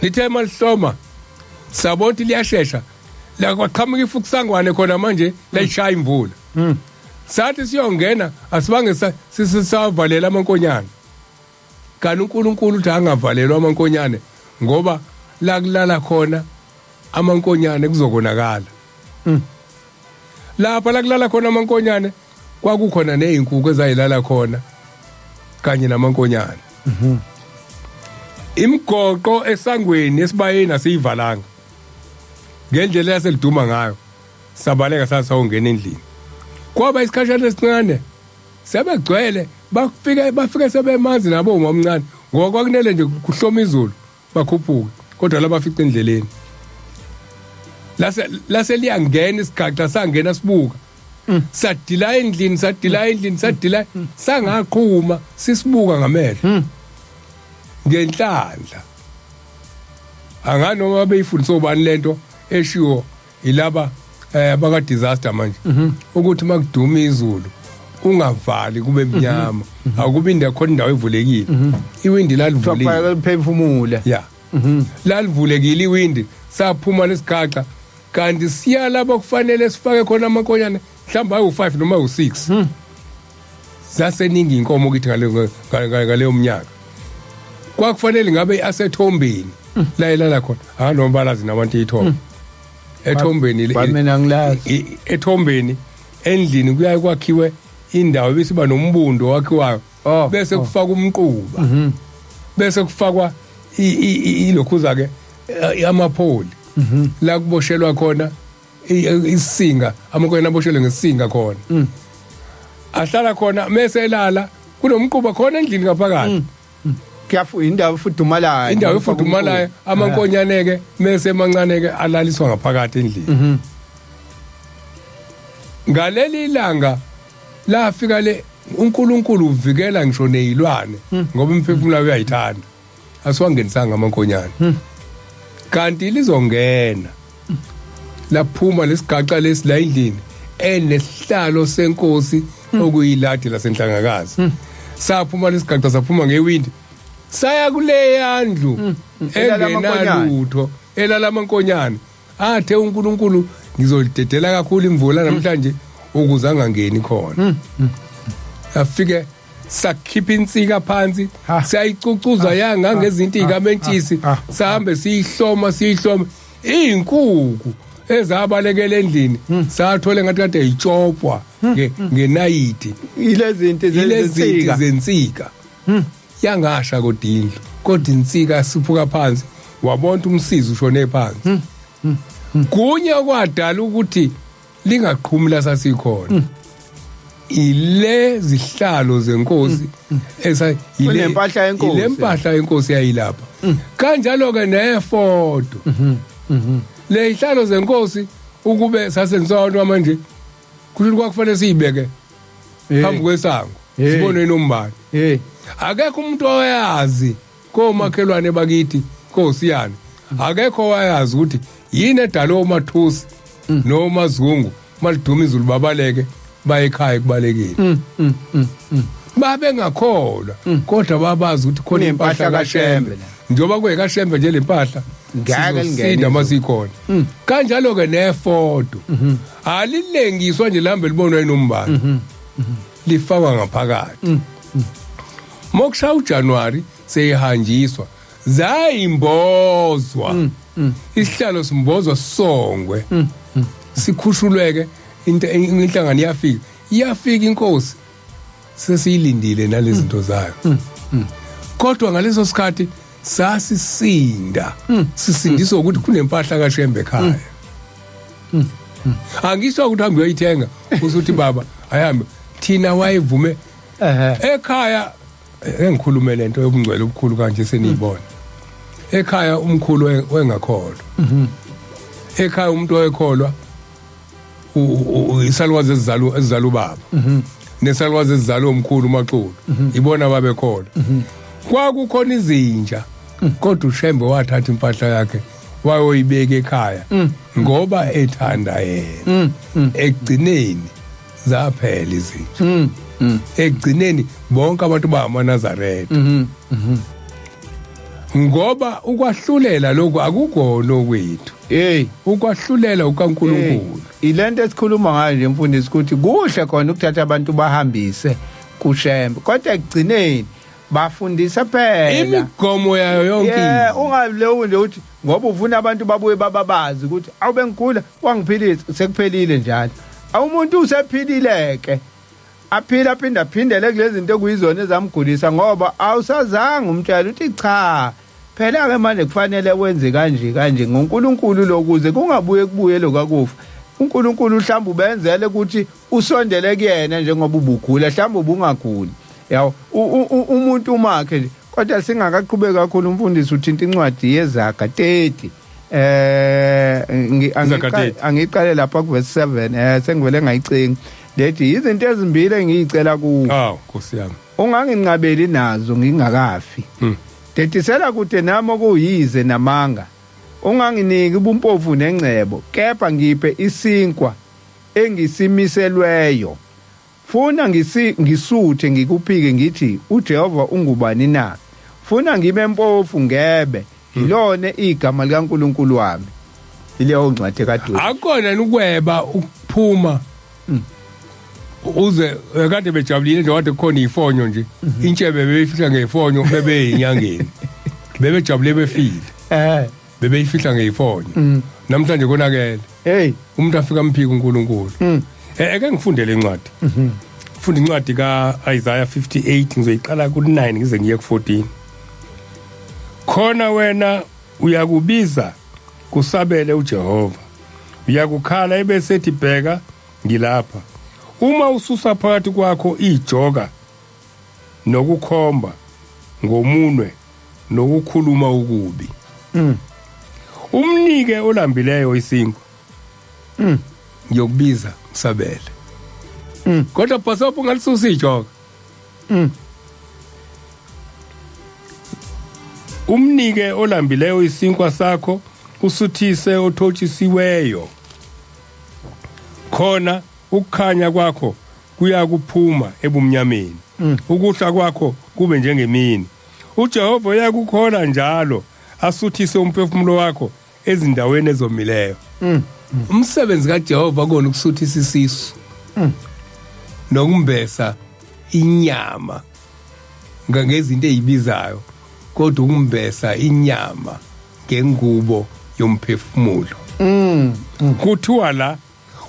Lithe malihloma sabona ukuthi liyashesha, la kwaqhamuka ifukusangwane khona manje, layishaya imvula. Sathi siyongena, asibange sisavalela amankonyane, kanti uNkulunkulu uthi angavalelwa amankonyane, ngoba la kulala khona amankonyane kuzokonakala. Lapha la kulala khona amankonyane kwakukhona nezinkukhu ezayilala khona kanye namankonyane. Imigoqo esangweni esibayeni asiyivalanga ngendlela yaseliduma ngayo, sabaleka sasawungena endlini. Kwaba isikhashana esincane sebegcwele, bafike bafike sebemanzi nabo uma omncane, ngoba kwakunele nje kuhloma izulu bakhuphuke, kodwa labafica endleleni lase lase liyangena isigaxa, sangena sibuka, sadila endlini, sadila endlini, sadila sangaqhuma sisibuka ngamehlo. Ngenhlanhla anganoma beyifundisa obani lento eshiwo ilaba baka disaster manje, ukuthi makuduma izulu ungavali kube mnyama, akubi indawo khona, indawo evulekile, iwindi lalivulile. Kufanele liphefumule. Ya, lalivulekile iwindi, saphuma lesigaxa, kanti siya lapho kufanele sifake khona amankonyane, mhlawumbe awu-5 noma awu-6. Zaseningi inkomo kithi ngaleyo mnyaka. Kwakufanele ngabe asethombeni la elala khona, anoma balazi nabantu ithombe ethombeni Kwamina ngilazi. Ethombeni endlini kuyaye kwakhiwe indawo besiba nombundo wakhiwayo, bese kufakwa umquba, bese kufakwa ilokhuza ke amapholi la kuboshelwa khona isisinga, amankonyane aboshelwe ngesisinga khona, ahlala khona. Mese elala kunomquba khona endlini ngaphakathi. Kuyafu indawo efudumalayo. Indawo efudumalayo. Amankonyane ke mese emancane ke alaliswa ngaphakathi endlini. Ngaleli ilanga lafika le, uNkulunkulu uvikela ngisho nezilwane ngoba imphefumulo yayo uyayithanda, asiwangenisanga amankonyane, kanti lizongena. Laphuma lesigaxa lesi la endlini enesihlalo senkosi okuyiladi lasenhlangakazi. Saphuma lesigaxa, saphuma ngewindi, saya kuleya ndlu Elala amankonyane. engenalutho, elala amankonyane. Athe uNkulunkulu, ngizolidedela kakhulu imvula namhlanje ukuze angangeni khona. Afike sakhipha insika phansi, sayicucuza yangangezinto iy'kamentshisi, sahambe siyihloma siyihloma. Iy'nkukhu ezabalekela endlini sathole ngathi kade yitshopwa ngenayiti. Ilezi zinto Ilezi zensika. Zensika yangasha, kodwa indlu, kodwa insika siphuka phansi, wabona ukuthi umsizi ushone phansi. Kunye okwadala ukuthi lingaqhumi lasasikhona ile zihlalo zenkosi esa ile Kunempahla yenkosi. Ile mpahla yenkosi yayilapha, kanjalo ke nefoto le ihlalo zenkosi. Ukube sasenziswa abantu manje, kusho ukuthi kwakufanele siyibeke phambi kwesango, sibone nombani. Akekho umuntu owayazi komakhelwane bakithi kosiyana, akekho owayazi ukuthi yini edala omathusi nomazungu maliduma izulu babaleke baye ekhaya ekubalekeni. Babengakholwa, kodwa babazi ukuthi khona Kunempahla impahla kaShembe kaShembe la. Njengoba kuyekaShembe nje le mpahla, Ngeke lingene sizosinda izulu. masikhona. Kanjalo ke nefodo alilengiswa nje lihambe libonwa inombani, lifakwa ngaphakathi. Mokushaya uJanuary seyihanjiswa, zayimbozwa isihlalo, simbozwa songwe, sikhushulweke into. Inhlangano iyafika, iyafika inkosi sesiyilindile nalezi zinto zayo. Kodwa ngaleso sikhathi sasisinda, sisindiswa ukuthi kunempahla kaShembe ekhaya. Angisho ukuthi hambe uyoyithenga usuthi baba ayihambe, thina wayevume ekhaya. Engikhulume lento yobungcwele obukhulu kanje seniyibona ekhaya, umkhulu wengakholwa ekhaya, umuntu oyekholwa isalukazi ezizalwa ubaba nesalukazi ezizalwa omkhulu uMaxulu, ibona babekholwa. Kwakukhona izinja, kodwa uShembe wathatha impahla yakhe wayoyibeka ekhaya ngoba ethanda yena. Ekugcineni zaphela izinja, ekugcineni bonke abantu bangamaNazaretha, ngoba ukwahlulela lokhu akukona okwethu. Hey. Ukwahlulela ukaNkulunkulu. Ilento esikhuluma ngayo nje mfundisi, ukuthi kuhle khona ukuthatha abantu bahambise kuShembe, kodwa ekugcineni bafundisa phela imigomo yayo yonke. Yeah, ungalewu nje uthi ngoba ufuna abantu babuye bababazi ukuthi awube ngigula wangiphilisa, sekuphelile njalo. Awumuntu usephilile ke, aphila aphinda aphindele kulezi zinto ekuyizona ezamgulisa, ngoba awusazange umtshela ukuthi cha phela ke manje kufanele wenze kanje kanje ngoNkulunkulu, lokuze kungabuye kubuye lokakufa. uNkulunkulu mhlawumbe ubenzele ukuthi usondele kuyena njengoba ubugula, mhlawumbe ubungaguli yawo umuntu umakhe nje. Kodwa singakaqhubeki kakhulu umfundisi, uthinta incwadi yeZaga 30, Zaga 30. Angiqale lapha ku verse 7, sengivele ngayicinga, lethi izinto ezimbili engiyicela kuwe, Aw, Nkosi yami. Unganginqabeli nazo ngingakafi. Dedisela kude nami okuyize namanga, unganginiki ubumpofu nengcebo, kepha ngiphe isinkwa engisimiselweyo, funa ngisuthe ngikuphike ngithi uJehova ungubani na, funa ngibe mpofu ngebe ngilone igama likaNkulunkulu wami. Ileyo ncwadi kaDudu. Akukona ukweba ukuphuma uze kade bejabulile nje, kade kukhona ifonyo nje, intshebe bebeyifihla ngefonyo, bebeyinyangeni bebejabule befile, bebeyifihla ngefonyo. Namhlanje konakele. Hey. Umuntu afika amphika uNkulunkulu. Eke ngifundele incwadi, funda incwadi ka-Isaiah 58, ngizoyiqala ku-9 ngize ngiye ku-14. Khona wena uyakubiza, kusabele uJehova, uyakukhala, ebesethi, bheka ngilapha. Uma ususa phakathi kwakho ijoka nokukhomba ngomunwe nokukhuluma okubi, umnike olambileyo isinkwa, ngiyokubiza ngisabele. Kodwa bhasopho ungalisusa ijoka, umnike olambileyo isinkwa sakho, usuthise othotshisiweyo, khona ukukhanya kwakho kuyakuphuma ebumnyameni, ukuhla kwakho kube njengemini. uJehova uyakukhola njalo asuthise umphefumulo wakho ezindaweni ezomileyo. Umsebenzi kaJehova kona ukusuthisa isisu nokumbesa inyama ngezinto ezibizayo, kodwa ukumbesa inyama ngengubo yomphefumulo. Kuthiwa la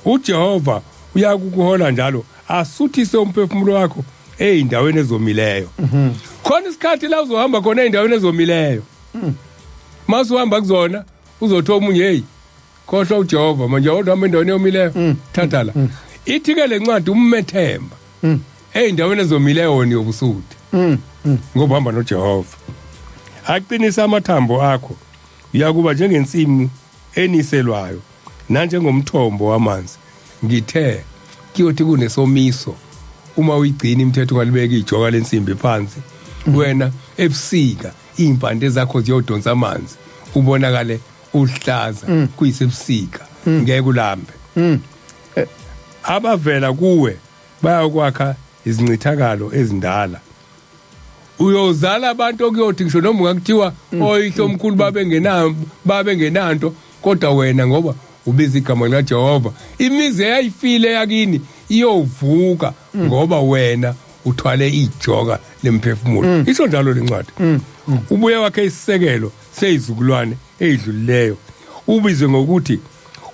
uJehova uyakukuhola njalo asuthise umphefumulo wakho ey'ndaweni ezomileyo. Khona isikhathi la uzohamba khona ey'ndaweni ezomileyo, mase uhamba kuzona uzothi omunye, hey, khohlwa uJehova manje, awuhamba uhamba endaweni eyomileyo, thatha la. Ithi-ke le ncwadi, ummethemba ey'ndaweni ezomileyo, wona uyobusuthi ngoba uhamba noJehova, aqinise amathambo akho. Uyakuba njengensimu eniselwayo nanjengomthombo wamanzi. Ngithe kuyothi kunesomiso, uma uyigcina imithetho, ungalibeka ijoka lensimbi phansi, wena ebusika iy'mpande zakho ziyodonsa amanzi, ubonakale uhlaza kuyisebusika, ngeke ulambe. Abavela kuwe bayakwakha izincithakalo ezindala. Uyozala abantu okuyothi ngisho noma ungakuthiwa oyihlo omkhulu babe ngenanto, kodwa wena ngoba ubiza igama likaJehova, imizi eyayifile yakini iyovuka, ngoba wena uthwale ijoka lemphefumulo. Isho njalo lencwadi. Ubuye wakhe isisekelo seyizukulwane eyidlulileyo, ubizwe ngokuthi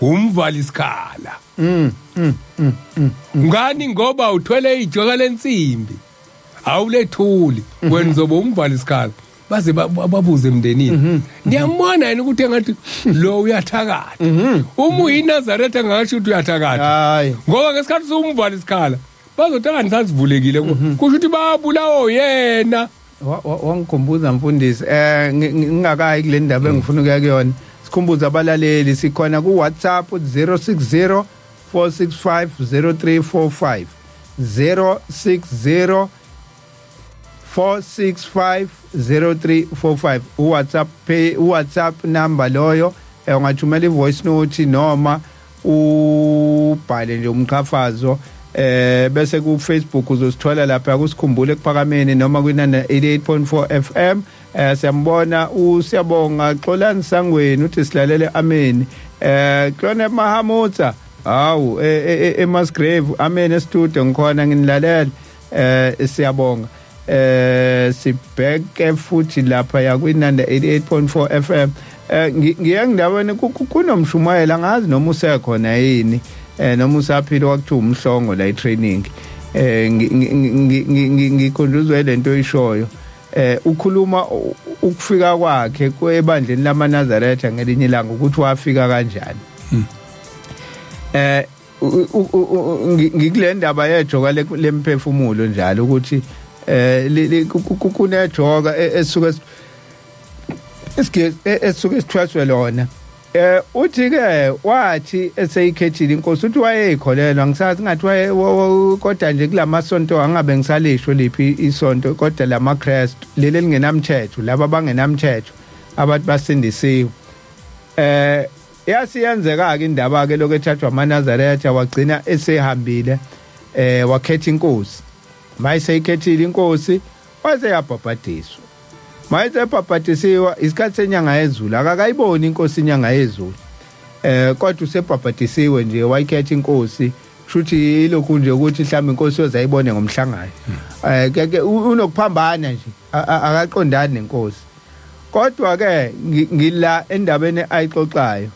umvali isikhala. Ngani? Ngoba uthwele ijoka lensimbi, awulethuli wena, uzobe umvali isikhala. Baze babuze emndenini, niyambona yini ukuthi engathi lo uyathakatha? Uma uyiNazaretha ngasho ukuthi uyathakatha. Hayi. Ngoba ngesikhathi sumvala isikhala bazothi angisazivulekile, kusho ukuthi babulawo yena. Wangikhumbuza mfundisi, ngingakayi kule ndaba engifuna ukuya kuyona. Sikhumbuza abalaleli, sikhona ku WhatsApp 060 465 0345, 060 465 0345, uWhatsApp pay, uWhatsApp number loyo. Ungathumela ivoice note noma ubhale nje umqhafazo, bese ku Facebook uzosithola lapha kusikhumbule ekuphakameni noma kwinana 88.4 FM. Siyambona usiyabonga Xolani Sangweni, uthi silalele, amen. Klone Mahamutsa, hawu, eMasgrave, amen, e-studio ngikhona nginilalela. Siyabonga. Sibheke futhi lapha yakwinanda 88.4 FM. Ngiye ngidaweni kunomshumayela, ngazi noma usekhona yini, noma usaphila, kwakuthiwa umhlongo la i-training. Ngikhunjuzwe lento oyishoyo. Ukhuluma ukufika kwakhe kwebandleni lamaNazaretha ngelinye ilanga, ukuthi wafika kanjani. Ngikule ndaba yejoka lemphefumulo njalo, ukuthi kunejoka esuke esuke sithweswe lona. Uthi ke wathi eseyikhethile inkosi, uthi wayeyikholelwa, ngisathi ngathi waye, kodwa nje kulamasonto angabe ngisalisho liphi isonto, kodwa lamaKristu leli elingenamthetho, laba abangenamthetho abathi basindisiwe. Yasiyenzeka ke indaba ke lokho ethathwa amaNazaretha, wagcina esehambile, wakhetha inkosi. Mayiseyikhethile inkosi, wase yabhabhadiswa. Mayesebhabhadisiwa, isikhathi senyanga yezulu, akakayiboni inkosi inyanga yezulu, kodwa usebhabhadisiwe nje, wayikhetha inkosi. Shuthi ilokhu nje ukuthi mhlawumbe inkosi yozayibone ngomhlangano, ke unokuphambana nje, akaqondani nenkosi. Kodwa ke ngila endabeni ayixoxayo,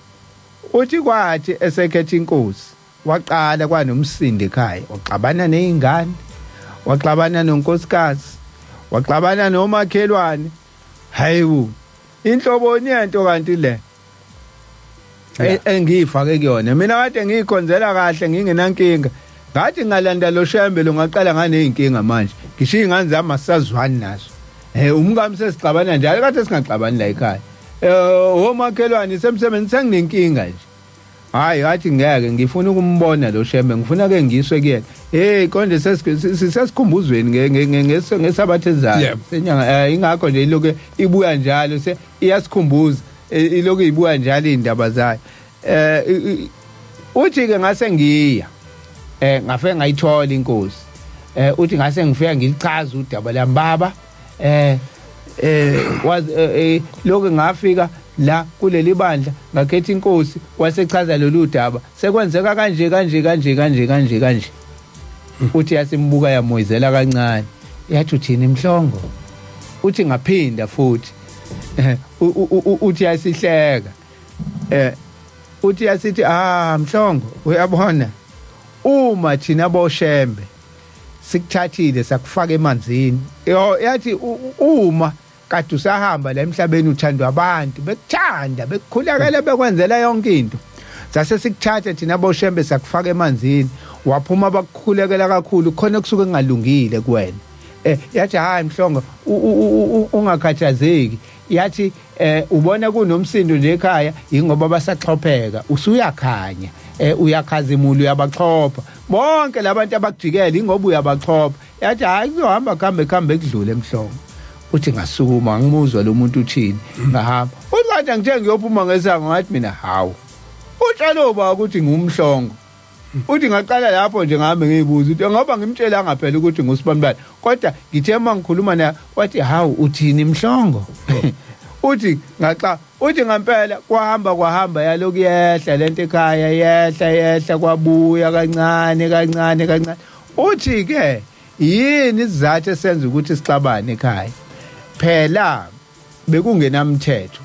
uthi kwathi esekhetha inkosi waqala kwanomsindo ekhaya, waxabana nezingane, waxabana nonkosikazi, waxabana nomakhelwane. Hayibo, inhloboni yento kanti le engiyifake kuyona mina? Kade ngiyikhonzela kahle ngingenankinga, ngathi ngalanda lo shembe lo ngaqala nganeyinkinga. Manje ngishiya ingane zami asazwani nazo, umkami sesixabana njalo, kade singaxabani la ekhaya, omakhelwane, semsebenzi senginenkinga nje. Hayi, wathi ngeke, ngifuna ukumbona lo shembe, ngifuna ke ngiswe kuyena. Hey, konje sesikhumbuzweni ngesabatha ezayo senyanga, ingakho nje ilokhu ibuya njalo, se iyasikhumbuza, ilokhu ibuya njalo indaba zayo. Uthi ke ngase ngiya, ngafike ngayithola inkosi. Uthi ngase ngifika ngilichaza udaba lami, baba, was lokho ngafika la kuleli bandla, ngakhetha inkosi, wasechaza lolu daba, sekwenzeka kanje kanje kanje kanje kanje kanje. Uthi yasimbuka, yamoyizela kancane, yathi uthini mhlongo? Uthi ngaphinda futhi. Uthi yasihleka, uthi yasithi, ah mhlongo, uyabona uma thina boshembe sikuthathile sakufaka emanzini, yo, yathi uma kade usahamba la emhlabeni uthandwa abantu, bekuthanda, bekukhulekela, bekwenzela yonke into, sase sikuthatha thina boshembe sakufaka emanzini, waphuma bakukhulekela kakhulu, khona kusuke kungalungile kuwena. Yathi hayi mhlongo, ungakhathazeki. Yathi ubona kunomsindo nje ekhaya ingoba basaxhopheka, usuyakhanya, uyakhazimula, uyabaxhopha bonke labantu abakujikela, ingoba uyabaxhopha. Yathi hayi, kuzohamba kuhambe kuhambe kudlule emhlongo. Uthi ngasukuma, ngimuzwa lo muntu uthini, ngahamba. Uthi kade ngithe ngiyophuma ngesango, ngathi mina hawu, utshalo ba ukuthi ngumhlongo. Uthi ngaqala lapho nje ngahambe ngiyibuza ukuthi ngoba ngimtshelanga phela ukuthi ngusibanibani, kodwa ngithe uma ngikhuluma naye wathi hawu, uthini mhlongo? Uthi ngaxa, uthi ngempela kwahamba kwahamba, yaloku yehla lento ekhaya, yehla yehla, kwabuya kancane kancane kancane. Uthi ke yini isizathu esenza ukuthi sixabane ekhaya? Phela bekungenamthetho,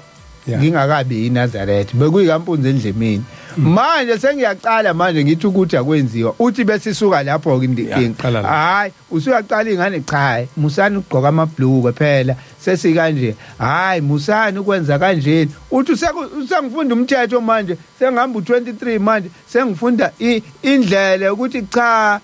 ngingakabi iNazaretha, bekuyikampunzi endlemini. Manje sengiyaqala manje ngithi ukuthi akwenziwa. Uthi bese isuka lapho ke inkinga. Qala lapho. Hayi, usuyaqala ingane, cha, musani ukugqoka amabhluke phela. Sesikanje, hayi, musani ukwenza kanjeni. Uthi usengifunda umthetho manje, sengihamba u23 manje, sengifunda indlela ukuthi cha,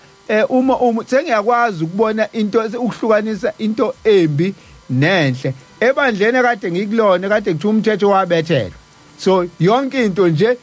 uma sengiyakwazi ukubona into, ukuhlukanisa into embi nenhle. Ebandleni kade ngikulona kade kuthiwa umthetho wabethelwa, so yonke into nje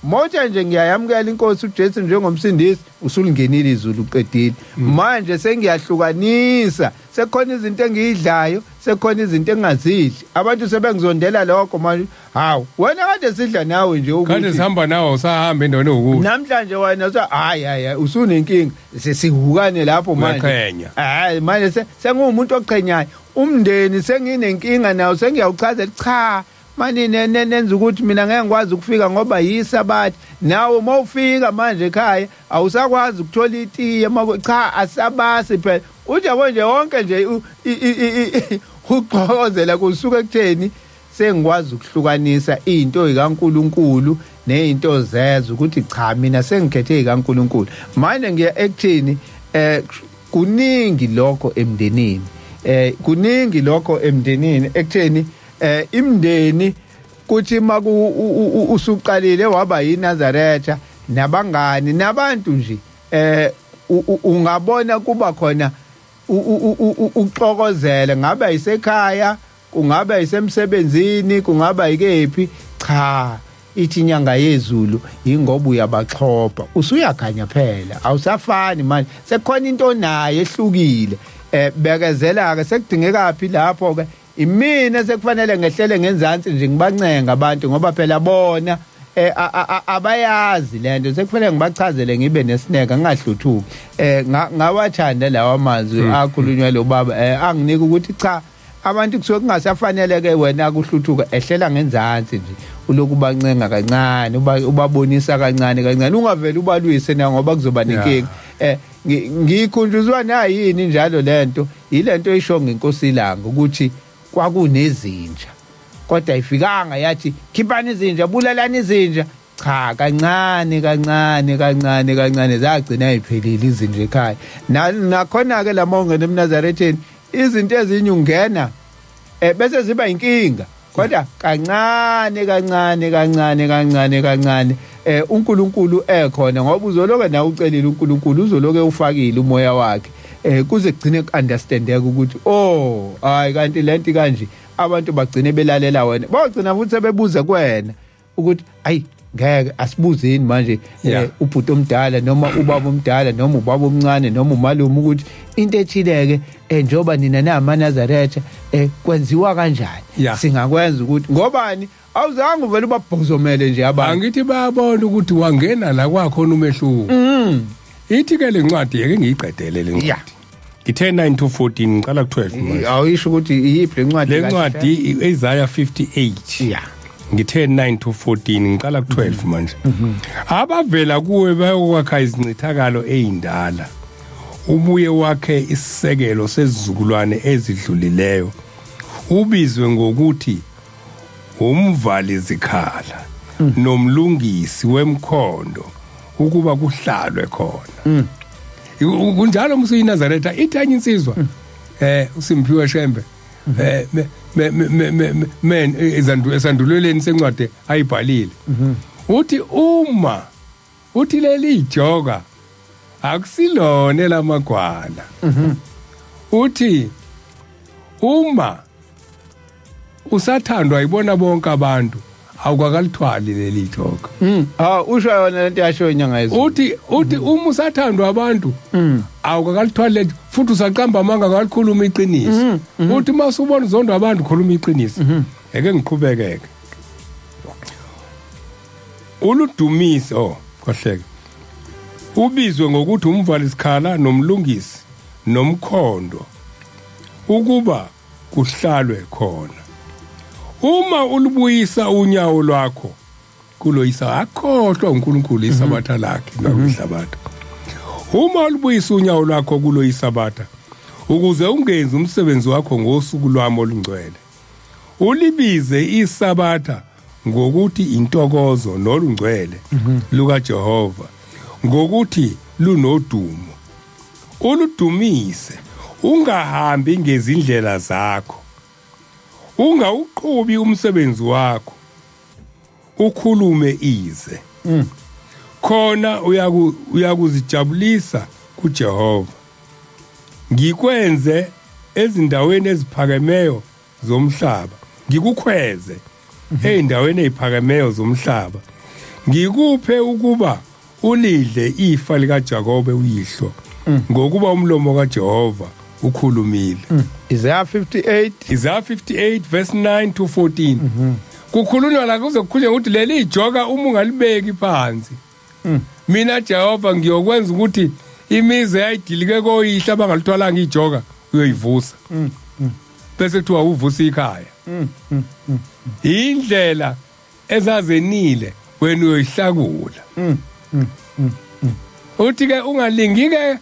motha nje ngiyayamukela inkosi uJesu njengomsindisi, usulingenile izulu, uqedile. Manje sengiyahlukanisa, sekukhona izinto engiyidlayo, sekukhona izinto engingazidli. Abantu sebengizondela lokho manje. Hawu, wena kade sidla nawe nje kade ukuthi sihamba nawe, usahamba endaweni ewukuthi namhlanje wena usa hayi hayi, usunenkinga, sesihukane lapho manje. Uyaqhenya. Hayi, manje senguwumuntu oqhenyayo. Umndeni senginenkinga nawo, sengiyawuchazela, cha mani, nenza ukuthi mina ngeke ngikwazi ukufika ngoba yisabathi. Nawe mawufika manje ekhaya awusakwazi ukuthola itiye, cha, asabasi phela. Uthi yabo nje wonke nje uxokozela kusuka ekutheni sengikwazi ukuhlukanisa into ikaNkuluNkulu nezinto zezwe, ukuthi cha, mina sengikhethe ikaNkuluNkulu. Manje ngiya ekuthini, kuningi lokho emndenini, kuningi lokho emndenini, ekutheni imndeni kuthi maku usuqalile waba yiNazaretha, nabangani nabantu nje, ungabona kuba khona uxokozela, ngabe isekhaya, kungaba isemsebenzini, kungaba ikephi. Cha, ithi inyanga yezulu ingoba uyabaxhopha, usuyakhanya phela, awusafani manje, sekukhona into onayo ehlukile. Bekezela ke, sekudingeka phi lapho ke imina sekufanele ngehlele ngenzansi nje ngibancenga abantu, ngoba phela bona abayazi lento, sekufanele ngibachazele, ngibe nesineke, ngingahluthuki. Ngawathanda lawa mazwi akhulunywa lo baba, anginika ukuthi cha, abantu kusuke kungasafanele ke wena kuhluthuka, ehlela ngenzansi nje, uloku bancenga kancane, ubabonisa kancane kancane, ungaveli ubalwise na, ngoba kuzoba nenkinga. Ngikhunjuzwa nayini njalo lento, ilento isho ngenkosi ilanga ukuthi kwakunezinja, kodwa ayifikanga yathi khiphani izinja, bulalani izinja. Cha, kancane kancane kancane kancane zagcina iphelile izinja ekhaya. Nakhona ke lama ungena eMnazaretheni, izinto ezinye ungena bese ziba inkinga, kodwa kancane kancane kancane kancane kancane, uNkulunkulu ekhona, ngoba uzoloke nawe ucelile uNkulunkulu, uzoloke ufakile umoya wakhe, kuze kugcine ku-understandeka ukuthi oh hayi, kanti lento kanje. Abantu bagcine belalela wena, bagcina futhi sebebuza kuwena ukuthi ayi, ngeke asibuzeni manje ubhuti omdala noma ubaba omdala noma ubaba omncane noma umalume ukuthi into ethileke, njoba nina namaNazaretha, kwenziwa kanjani, singakwenza ukuthi ngobani? Awuzange uvele ubabhozomele nje abantu. Angithi bayabona ukuthi wangena la kwakhona umehluko. Ithi ke le ncwadi, yeke ngiyiqedele le ncwadi. Ngithe 9 to 14, ngiqala ku 12 manje. Awuyisho ukuthi iyiphi le ncwadi Le kahle? ncwadi Isaiah 58. Ngithe 9 to 14, ngiqala ku 12 manje. Abavela kuwe bayokwakha izincithakalo ezindala, ubuye wakhe isisekelo sezizukulwane ezidlulileyo, ubizwe ngokuthi umvali zikhala nomlungisi wemkhondo ukuba kuhlalwe khona. Kunjalo musuyiNazaretha. Ithi enye insizwa, uSimphiwe Shembe, men esanduleleni sencwadi ayibhalile, uthi uma uthi leli joka akusilona lamagwala, uthi uma usathandwa yibona bonke abantu, awukakalithwali leli joka. Ah, usho yona lento yasho inyanga yezulu. Uthi uma usathandwa abantu, awukakalithwali leli, futhi usaqamba amanga, akalikhuluma iqiniso. Uthi uma usubona uzondwa abantu, khuluma iqiniso. Eke ngiqhubekeke. Uludumise, oh kwahleka, ubizwe ngokuthi umvali sikhala nomlungisi nomkhondo ukuba kuhlalwe khona, uma ulubuyisa unyawo lwakho kuloyisa akhohlwa uNkulunkulu isabatha lakhe nakuhlabatha, uma ulubuyisa unyawo lwakho kuloyisabatha ukuze ungenzi umsebenzi wakho ngosuku lwami olungcwele, ulibize isabatha ngokuthi intokozo nolungcwele lukaJehova ngokuthi lunodumo, uludumise, ungahambi ngezindlela zakho. Ungawuqhubi umsebenzi wakho ukhulume ize. Khona uyakuzijabulisa kuJehova. Ngikwenze ezindaweni eziphakemeyo zomhlaba, ngikukhweze ezindaweni eziphakemeyo zomhlaba, ngikuphe ukuba ulidle ifa likaJakobe uyihlo, ngokuba umlomo kaJehova ukhulumile. Isaiah 58. Isaiah 58 verse 9 to 14. Kukhulunywa la, kuze kukhulunywe ukuthi leli ijoka uma ungalibeki phansi, mina Jehova ngiyokwenza ukuthi imizi eyayidilike koyihla abangalithwalanga ijoka uyoyivusa. Bese kuthiwa uvusa ikhaya. Indlela ezazenile wena uyoyihlakula. Uthi ke ungalingi ke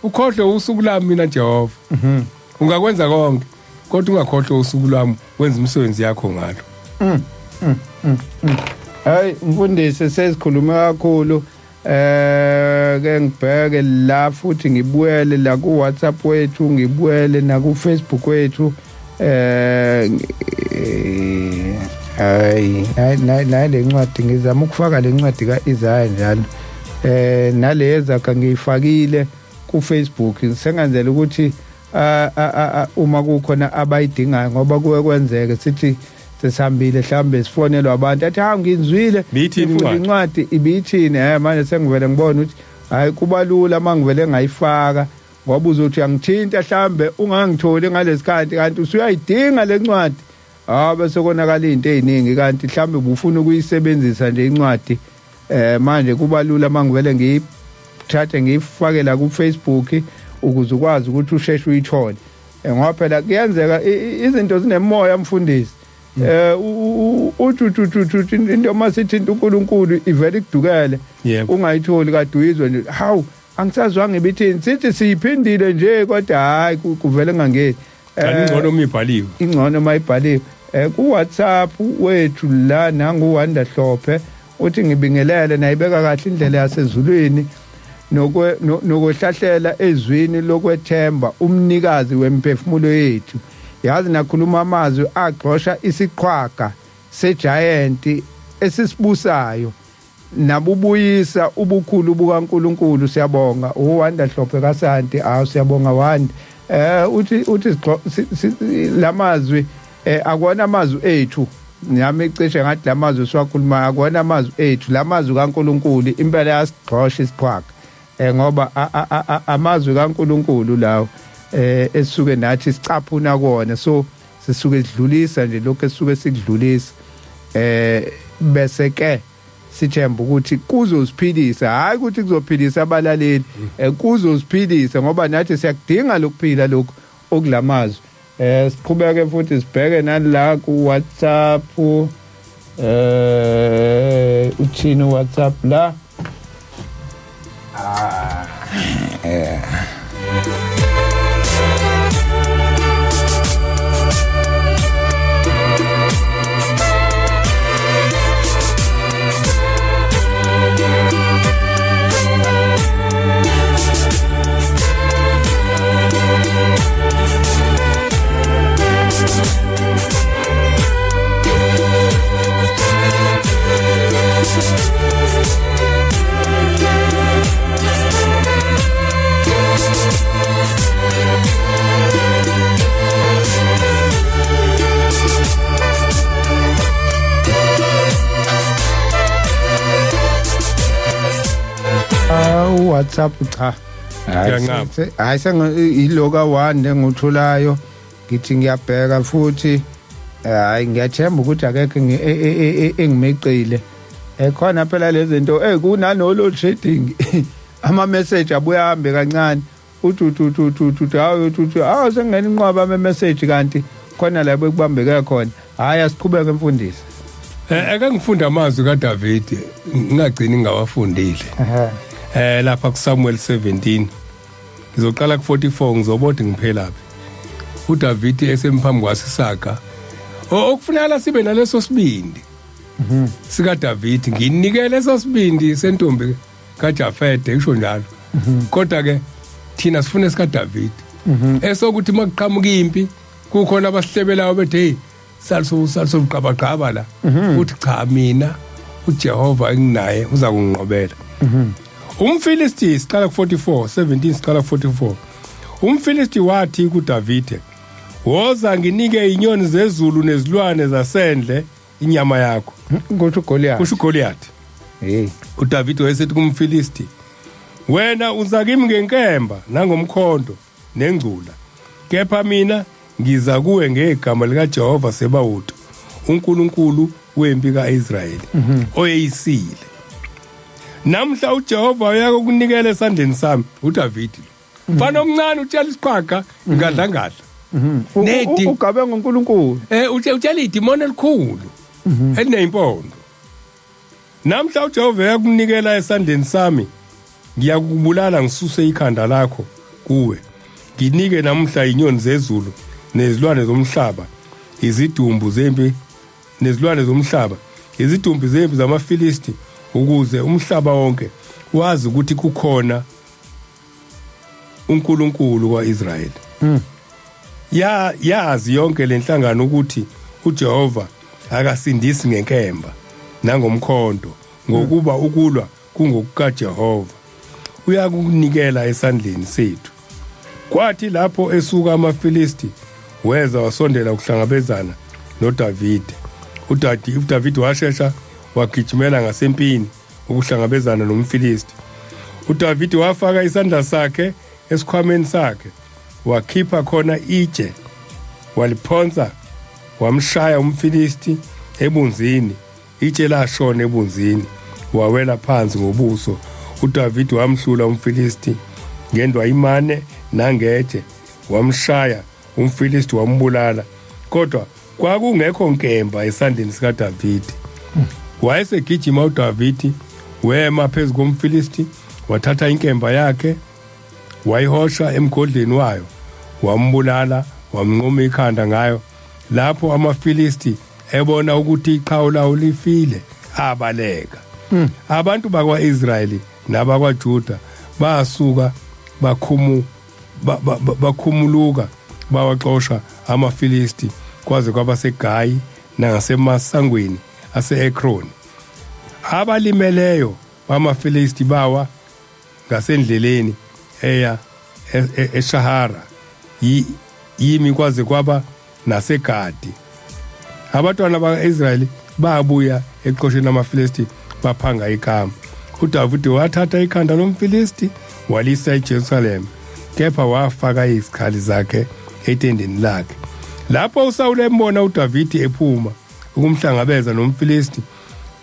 ukhohlwe usuku lami mina Jehova. Ungakwenza konke kodwa ungakhohlwa usuku lwami, wenza imisebenzi yakho ngalo. Hayi mfundisi, sesikhulume kakhulu. Ke ngibheke la futhi ngibuyele la ku WhatsApp wethu, ngibuyele na ku Facebook wethu. Hayi, nayi le ncwadi, ngizama ukufaka le ncwadi kaIsaiah njalo, nale yezakha ngiyifakile ku Facebook, sengenzela ukuthi uma kukhona abayidingayo, ngoba kuye kwenzeke sithi sesihambile mhlambe sifonelwa abantu, athi ha, ngizwile. Ibiyithini? Ngifunda incwadi, ibiyithini? Manje sengivele ngibona ukuthi hayi, kuba lula mangivele ngayifaka, ngoba uzothi uyangithinta mhlambe ungangitholi ngalesikhathi, kanti usuyayidinga lencwadi. Ah, bese konakala izinto eziningi, kanti mhlambe ubufuna ukuyisebenzisa nje incwadi. Manje kuba lula mangivele ngiyithathe ngiyifake la ku Facebook ukuze ukwazi ukuthi usheshe uyithole. Ngoba phela kuyenzeka izinto zinemoya, mfundisi. Uthi uthi uthi uthi into masithinta uNkulunkulu ivele ikudukele, ungayitholi kade uyizwe nje. Hawu, angisazwanga ibithini, sithi siyiphindile nje, kodwa hayi, kuvele ngangeni. Kanti ingcono uma ibhaliwe. Ingcono mayibhaliwe. Ku WhatsApp wethu la, nangu Wanda Hlophe, uthi ngibingelele, nayibeka kahle indlela yasezulwini nokuhlahlela ezwini lokwethemba umnikazi wemphefumulo yethu. Yazi nakhuluma amazwi agxosha isiqhwaga segiant esisibusayo, nabubuyisa ubukhulu bukaNkuluNkulu. Siyabonga. UWanda Hlophe kaSanti. Awu, siyabonga Wanda. Uthi lamazwi akuwona amazwi ethu. Nami cishe ngathi lamazwi siwakhuluma akuwona amazwi ethu, lamazwi kaNkuluNkulu impela yasigxosha isiqhwaga, ngoba amazwi kaNkuluNkulu lawo esisuke nathi sicaphuna kuona, so sisuke sidlulisa nje lokho esisuke sikudlulisa, bese ke sithemba ukuthi kuzosiphilisa, hayi ukuthi kuzophilisa abalaleli, kuzosiphilisa ngoba nathi siyakudinga lokuphila lokhu okulamazwi. Siqhubeke futhi sibheke nala ku WhatsApp. Uthini WhatsApp la? Ah. WhatsApp cha. Ngiyanqaba. Hayi, sengiyiloka 1 engikutholayo, ngithi ngiyabheka futhi. Hayi, ngiyathemba ukuthi akekho engimeqile. Ekhona phela lezi zinto, kunano load shedding, ama message abuya hambe kancane, uthi uthi uthi uthi uthi uthi hawu, uthi uthi hawu, sengena inqwaba ama message, kanti khona la bekubambeke khona. Hayi, asiqhubeke mfundisi. Ake ngifunda amazwi kaDavid, ngingagcini ngawafundile. Lapha kuSamuel 17, ngizoqala ku44, ngizobona ngiphelaphi. uDavid esemphambi kwasisaga, okufuneka sibe naleso sibindi sika David, nginikele leso sibindi sentombi kaJafete, isho njalo. Kodwa ke thina sifuna sika David esokuthi makuqhamuka impi, kukhona abasihlebelayo bethi, hey. Salisoqabaqaba la uthi cha, mina uJehova enginaye uza kunginqobela. UmFilisti, siqala ku44 17, siqala ku44. UmFilisti wathi kuDavide, "Woza nginike inyoni zezulu nezilwane zasendle inyama yakho." Kusho uGoliath. Kusho uGoliath. Hey. UDavide wayesethi kumFilisti, "Wena uza kimi ngenkemba nangomkhonto nengcula, kepha mina ngiza kuwe ngegama likaJehova Sebawuto, uNkulunkulu wempi kaIsrayeli oyeyisile. Namhla uJehova uyakukunikela esandleni sami." uDavide lo, mfana omncane, utshela isiqhaga ngadla ngadla. Nedi. Ugabe ngoNkulunkulu. Utshela idimoni elikhulu elineyimpondo. "Namhla uJehova uyakunikela esandleni sami, ngiyakubulala ngisuse ikhanda lakho kuwe. Nginike namhla inyoni zezulu nezilwane zomhlaba izidumbu zempi, nezilwane zomhlaba izidumbu zempi zamaFilisti, ukuze umhlaba wonke wazi ukuthi kukhona uNkulunkulu kwaIsrayeli. Ya yazi yonke lenhlangano ukuthi uJehova akasindisi ngenkemba nangomkhonto, ngokuba ukulwa kungokukaJehova, uyakunikela esandleni sethu." Kwathi lapho esuka amaFilisti, weza wasondela ukuhlangabezana noDavide. UDavide washesha wagijimela ngasempini ukuhlangabezana nomFilisti. UDavide wafaka isandla sakhe esikhwameni sakhe, wakhipha khona itshe, waliphonsa, wamshaya umFilisti ebunzini. Itshe lashona ebunzini, wawela phansi ngobuso. UDavide wamhlula umFilisti ngendwayimane nangetshe, wamshaya umFilisti wambulala, kodwa kwakungekho nkemba esandleni sikaDavide. Wayesegijima uDavide, wema phezu komFilisti, wathatha inkemba yakhe, wayihosha emgodleni wayo, wambulala, wamnquma ikhanda ngayo. Lapho amaFilisti ebona ukuthi iqhawe lawo lifile, abaleka. Abantu bakwaIsrayeli nabakwaJuda basuka bakhumuluka, bawaxosha amaFilisti kwaze kwaba seGayi nangasemasangweni ase-Ekroni. Abalimeleyo bamaFilisti bawa ngasendleleni eya eShahara yimi kwaze kwaba naseGadi. Abantwana baka-Israyeli babuya exosheni amaFilisti, baphanga ikama. UDavide wathatha ikhanda lomFilisti walisa eJerusalema, kepha wafaka izikhali zakhe etendeni lakhe. Lapho uSawule embona uDavide ephuma ukumhlangabeza nomFilisti,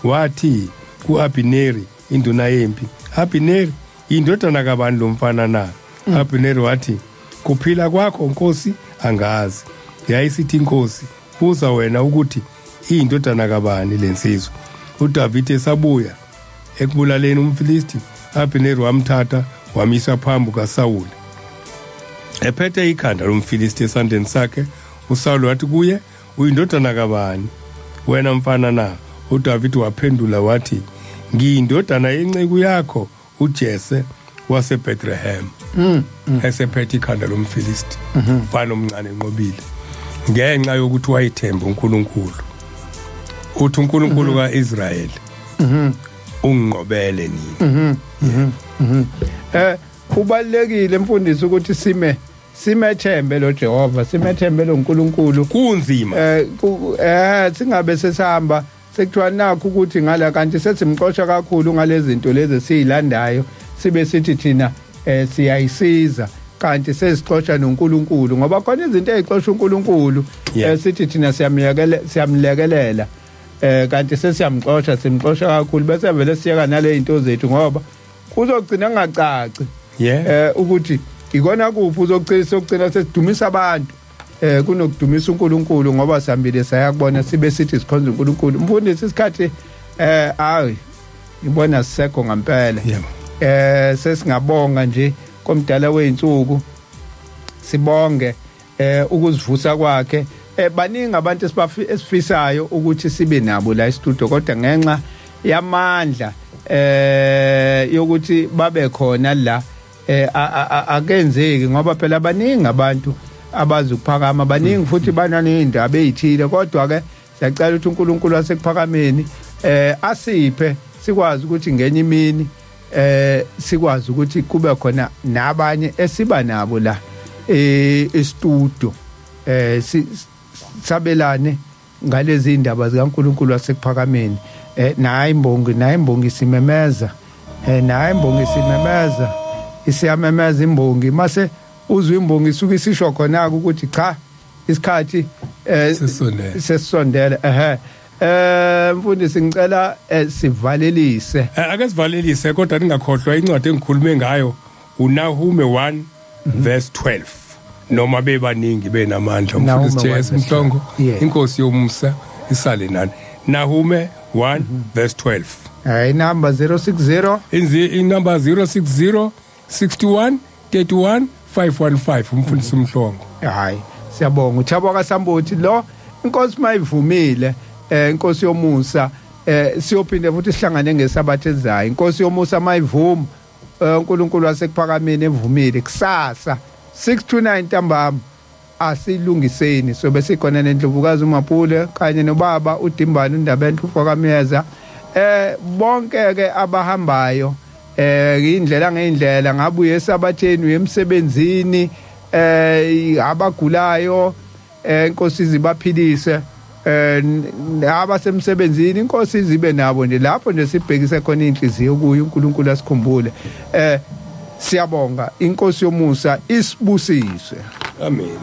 wathi ku-Abineri induna yempi, "Abineri, indodana kabani lo mfana na?" Abineri wathi, "Kuphila kwakho nkosi, angazi." Yayisithi inkosi, "Buza wena ukuthi iyindodana kabani lensizwa." UDavide esabuya ekubulaleni umFilisti, Abineri wamthatha wamisa phambi kaSawule ephethe ikhanda lomFilisti esandleni sakhe. uSawule wathi kuye, "Uyindodana kabani wena mfana na?" uDavid waphendula wathi, "Ngiyindodana yenceku yakho uJese waseBethlehem." Esephethe ikhanda lomFilisti, mfana omncane, enqobile ngenxa yokuthi wayethemba uNkulunkulu. Uthi, "uNkulunkulu kaIsrayeli unginqobele nini." Kubalekile mfundisi ukuthi simethembe lo Jehova, simethembe lo uNkulunkulu. Kunzima. Singabe sesihamba sekuthiwa nakho ukuthi ngala, kanti sesimxosha kakhulu ngalezi zinto lezi esiyilandayo, sibe sithi thina siyayisiza, kanti sesixosha noNkulunkulu, ngoba khona izinto ezixosha uNkulunkulu. Sithi thina siyamyekele, siyamlekelela, kanti sesiyamxosha, simxosha kakhulu, bese vele siyeka nale zinto zethu, ngoba kuzogcina kungacaci ukuthi ikona kuphi. Uzogcina sokugcina sesidumisa abantu kunokudumisa uNkulunkulu, ngoba sihambile sayakubona, sibe sithi sikhonza uNkulunkulu. Mfundisi, isikhathi ayi, ngibona sisekho ngempela. Sesingabonga nje komdala weinsuku, sibonge ukuzivusa kwakhe. Baningi abantu esifisayo ukuthi sibe nabo la e-studio, kodwa ngenxa yamandla yokuthi babe khona la akenzeki, ngoba phela baningi abantu. Abazukuphakama baningi futhi bananey'ndaba ey'thile, kodwa-ke siyacela ukuthi uNkulunkulu wasekuphakameni asiphe sikwazi ukuthi ngenye imini sikwazi ukuthi kube khona nabanye esiba nabo la e-studio, sabelane ngalezi indaba zikaNkulunkulu wasekuphakameni. Nayi imbongi, nayi imbongi isimemeza, nayi imbongi isimemeza, isiyamemeza imbongi. Mase uzwe imbongi isuke isisho khona ukuthi cha, isikhathi sesisondele, sesisondele. Ehe, mfundisi, ngicela sivalelise. Ake sivalelise, kodwa ningakhohlwa incwadi engikhulume ngayo, uNahume 1 verse 12. Noma bebaningi benamandla, umfundisi JS Mhlongo, inkosi yomusa isale nani. Nahume 1 verse 12. Hayi, number 060. Inzi inumber 060 61 31 515, umfundisi Mhlongo. Hayi, siyabonga. Uthabo kaSambuthi lo. Inkosi mayivumile, inkosi yomusa, siyophinde futhi sihlangane ngesabatha ezayo, inkosi yomusa mayivuma, uNkulunkulu wasekuphakameni evumile, kusasa 6 to 9 ntambama. Asilungiseni, sobe sikhona nendlovukazi uMapule kanye nobaba uDimbane uNdabenhle uFokamyeza. Bonke ke abahambayo indlela ngeindlela, ngabe uye esabatheni, uye emsebenzini, abagulayo, inkosi zibaphilise, abasemsebenzini inkosi zibe nabo nje lapho nje sibhekise khona inhliziyo kuyo, uNkulunkulu asikhumbule. Siyabonga, inkosi yomusa isibusise. Amen.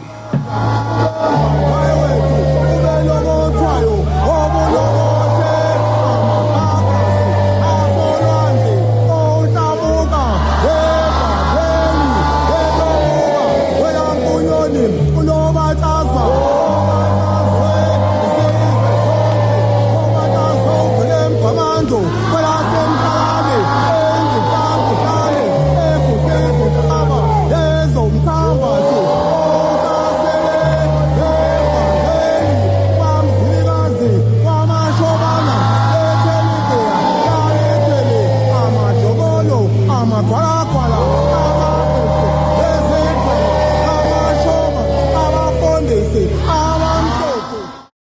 Amagwalagwala.